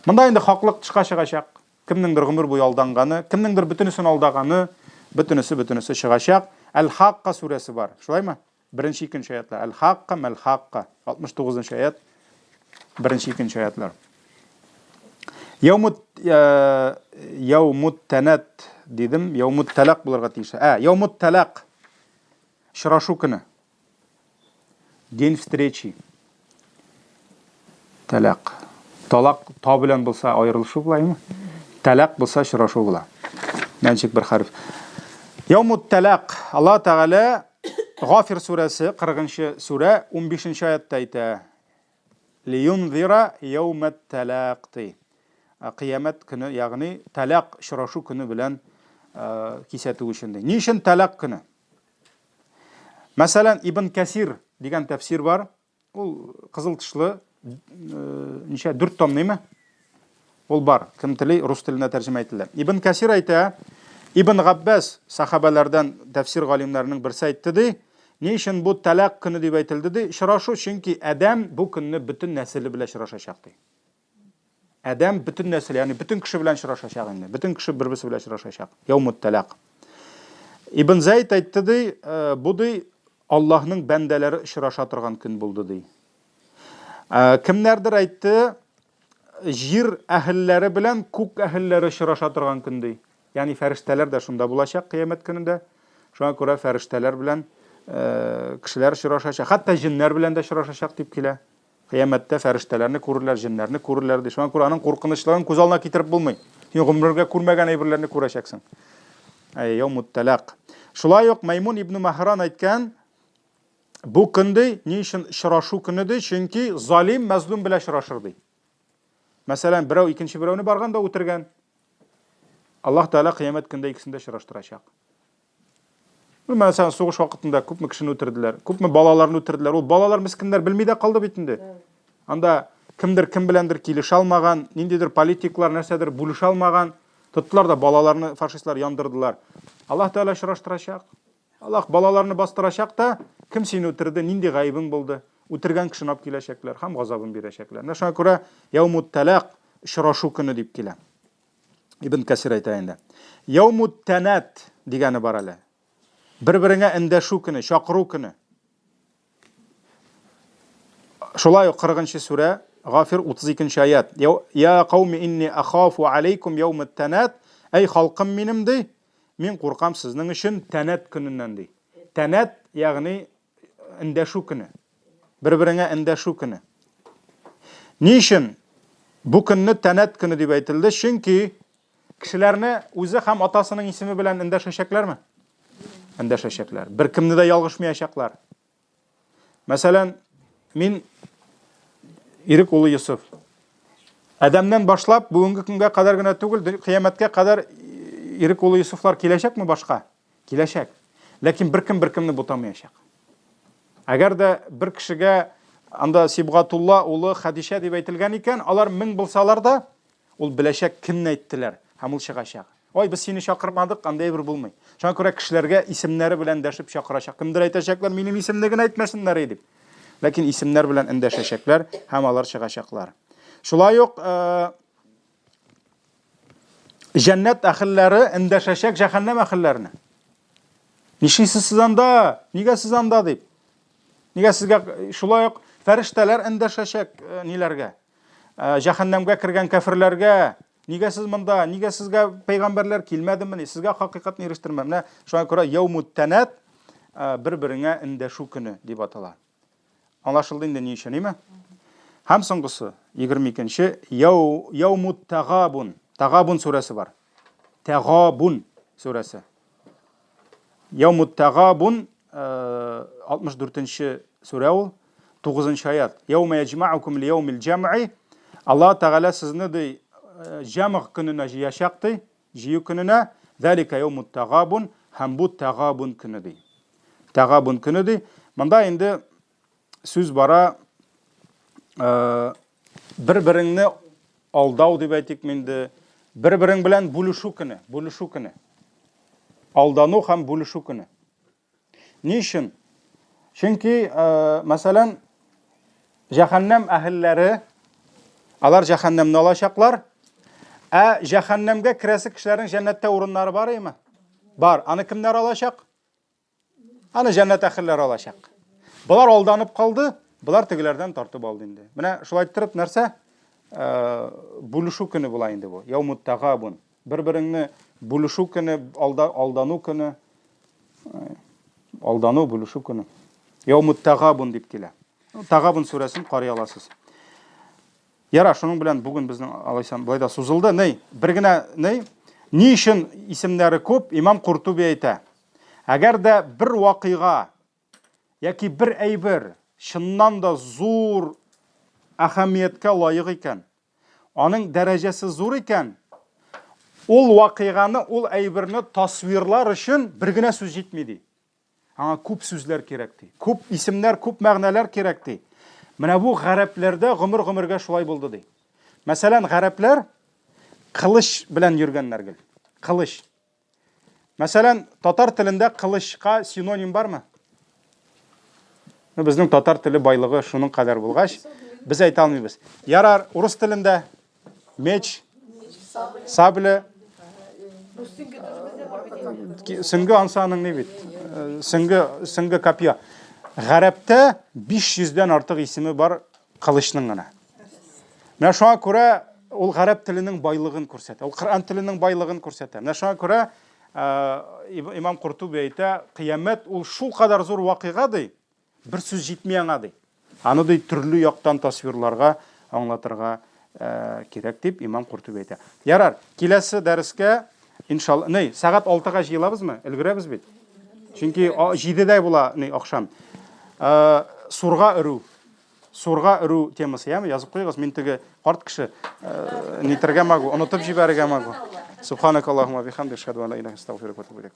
Монда инде хаклык тышка чыгачак. Кемнеңдер гомер буе алданганы, кемнеңдер бөтенесен алдаганы, бөтенесе бөтенесе чыгачак. Әл-Хакка сүрәсе бар. Шулаймы? Беренче, икенче аятлар. Әл-Хакка, Мәл-Хакка. 69 нчы аят. Беренче, икенче аятлар. Яумут э, яумут тәнәт дидем, яумут талак булырга тиеш. Ә, яумут талак. Очрашу көне. День встречи. Талак. Талак та белән булса аерылышу була, әйме? Талак булса очрашу була. Нәнчек бер хәреф. Яумут талак. Аллаһ Тәгалә Гафир сүрәсе 40 сүрә 15 аятта әйтә. Лиюнзира яумат талак ди. Кыямәт көне, ягъни талак очрашу көне белән кисәтү өчен ди. Ни өчен талак көне? Мәсәлән, Ибн Кәсир дигән тәфсир бар. Ул кызыл тышлы, э, ничә, дүрт томныймы? Ул бар. Кем тели, рус теленә тәрҗемә ителә. Ибн Кәсир әйтә, Ибн Габбас сахабәләрдән тәфсир галимнәренең берсе әйтте ди, ни өчен бу талак көне дип әйтелде ди, очрашу, чөнки адәм бу көнне бөтен нәселе белән очрашачак ди. Адәм бөтен нәсел, ягъни бөтен кеше белән очрашачак инде. Бөтен кеше бер-берсе белән очрашачак. Яумут талак. Ибн Зайд әйтте ди, э, бу ди Аллаһның бәндәләре очраша торган көн булды ди. Э, кемнәрдер әйтте, җир әһелләре белән күк әһелләре очраша торган көн ди. Ягъни фәрештәләр дә шунда булачак кыямәт көнендә. Шуңа күрә фәрештәләр белән э, кешеләр очрашачак, хәтта җеннәр белән дә очрашачак дип килә. Кыямәттә фәрештәләрне күрерләр, җеннәрне күрерләр, ди. Шуңа күрә аның куркынычлыгын күз алдына китереп булмый. Син гомергә күрмәгән әйберләрне күрәчәксең. Әй, яумут талак. Шулай ук Маймун ибн Маһран әйткән, бу көн ди, ни өчен очрашу көне ди? Чөнки залим мәзлум белән очрашыр ди. Мәсәлән, берәү икенче берәүне барган да үтергән. Аллаһ Тәгалә кыямәт көндә икесен дә очраштырачак. Ну, мәсәлән, сугыш вакытында күпме кешене үтерделәр, күпме балаларны үтерделәр. Ул балалар мескеннәр белми дә калды бит инде. Анда кемдер кем беләндер килешә алмаган, ниндидер политиклар нәрсәдер бүлешә алмаган. Тоттылар да балаларны фашистлар яндырдылар. Аллаһ Тәгалә очраштырачак. Аллаһ балаларны бастырачак та, кем сине үтерде, нинди гаебең булды? Үтергән кешене алып киләчәкләр һәм газабын бирәчәкләр. Менә шуңа күрә яумут талак очрашу көне дип килә. Ибн Кәсир әйтә инде. Яумут танат дигәне бар әле. Бер-береңә эндәшү көне, чакыру көне. Шулай ук 40 сүрә, Гафир 32 нче аят. Я кауми инни ахафу алейкум яумат танат. Әй халкым минем ди, мин куркам сезнең өчен тәнәт көненнән ди. Тәнәт, ягъни эндәшү көне. Бер-береңә эндәшү көне. Ни өчен бу көнне тәнәт көне дип әйтелде? Чөнки кешеләрне үзе һәм атасының исеме белән эндәшәчәкләрме? Эндәшәчәкләр. Беркемне дә ялгышмаячаклар. Мәсәлән, мин Ирек улы Йосыф. Адәмнән башлап бүгенге көнгә кадәр генә түгел, кыямәткә кадәр Ирек улы Йосыфлар киләчәкме башка? Киләчәк. Ләкин беркем беркемне бутамаячак. Әгәр дә бер кешегә анда Сибгатулла улы Хәдичә дип әйтелгән икән, алар мең булсалар да, Ул беләчәк кемне әйттеләр, һәм ул чыгачак. Ой, без сине чакырмадык, андый әйбер булмый. Шуңа күрә кешеләргә исемнәре белән дәшеп чакырачак. Кемдер әйтәчәкләр, минем исемне генә әйтмәсеннәр дип. Ләкин исемнәр белән эндәшәчәкләр һәм алар чыгачаклар. Шулай ук э, җәннәт әһелләре эндәшәчәк җәһәннәм әһелләренә. Нишлисез сез анда? Нигә сез анда дип? Нигә сезгә шулай ук фәрештәләр эндәшәчәк э, ниләргә? Э, җәһәннәмгә кергән кәферләргә, нигә сез монда, нигә сезгә пәйгамбәрләр килмәдемени, сезгә хакыйкатьне ирештермә. Менә шуңа күрә яумут тәнәт э, бер-береңә эндәшү көне дип атала. Аңлашылды инде ни өчен, име? Һәм соңгысы, 22-нче, яу, яумут тагабун. Тагабун сүрәсе бар. Тагабун сүрәсе. Яумут тагабун 64 нче сүрә ул, 9 нчы аят. Яума яҗмаукум лияумил җәмгы. Аллаһ Тәгалә сезне ди җәмгъ көненә җыячак ди, җыю көненә. Залика яумут тагабун һәм бу тагабун көне ди. Тагабун көне ди. Монда инде сүз бара бер-береңне алдау дип әйтик инде, бер-берең белән бүлешү көне, бүлешү көне. Алдану һәм бүлешү көне. Ни өчен? Чөнки, мәсәлән, җәһәннәм әһелләре алар җәһәннәмне алачаклар, ә җәһәннәмгә керәсе кешеләрнең җәннәттә урыннары бар име? Бар. Аны кемнәр алачак? Аны җәннәт әһелләре алачак. Болар алданып калды, болар тегеләрдән тартып алды инде. Менә шулай иттереп нәрсә? Э, бүлешү көне була инде бу. Яумут тагабун. Бер-береңне бүлешү көне, алда, алдану көне. Э, алдану, бүлешү көне. Яумут тагабун дип килә. Тагабун сүрәсен карый аласыз. Яра, шуның белән бүген безнең алайсам былай да сузылды. Ней, бер генә ней, ни өчен исемнәре күп, имам Куртуби әйтә. Әгәр дә бер вакыйга яки бер әйбер чыннан да зур әһәмияткә лаек икән, аның дәрәҗәсе зур икән, ул вакыйганы, ул әйберне тасвирлар өчен бер генә сүз җитми ди. Аңа күп сүзләр кирәк ди. Күп исемнәр, күп мәгънәләр кирәк ди. Менә бу гарәпләрдә гомер-гомергә шулай булды ди. Мәсәлән, гарәпләр кылыч белән йөргәннәр гел. Кылыч. Мәсәлән, татар телендә кылычка синоним бармы? Ну, безнең татар теле байлыгы шуның кадәр булгач, без әйтә алмыйбыз. Ярар, урыс телендә меч, сабля, сөнге ансы аның ни бит? Э, сөнге, сөнге копья. Гарәптә 500 дән артык исеме бар кылычның гына. Менә шуңа күрә ул гарәп теленең байлыгын күрсәтә. Ул Коръән теленең байлыгын күрсәтә. Менә шуңа күрә э, имам Куртуби әйтә, кыямәт ул шул кадәр зур вакыйга ди, бер сүз җитми аңа ди. Аны ди төрле яктан тасвирларга, аңлатырга э, кирәк дип имам Куртуби әйтә. Ярар, киләсе дәрескә иншалла, ни, сәгать 6-га җыелабызмы? Өлгерәбез бит. Чөнки 7-дә була ни ахшам. Э, сурга өрү. Сурга өрү темасы, яме, язып куегыз. Мин теге карт кеше, э, нитергә могу, онытып җибәрергә могу. Субханакаллахума бихамдик, ашһаду ан ла илаһа илля анта, астагфирука ва атубу илейк.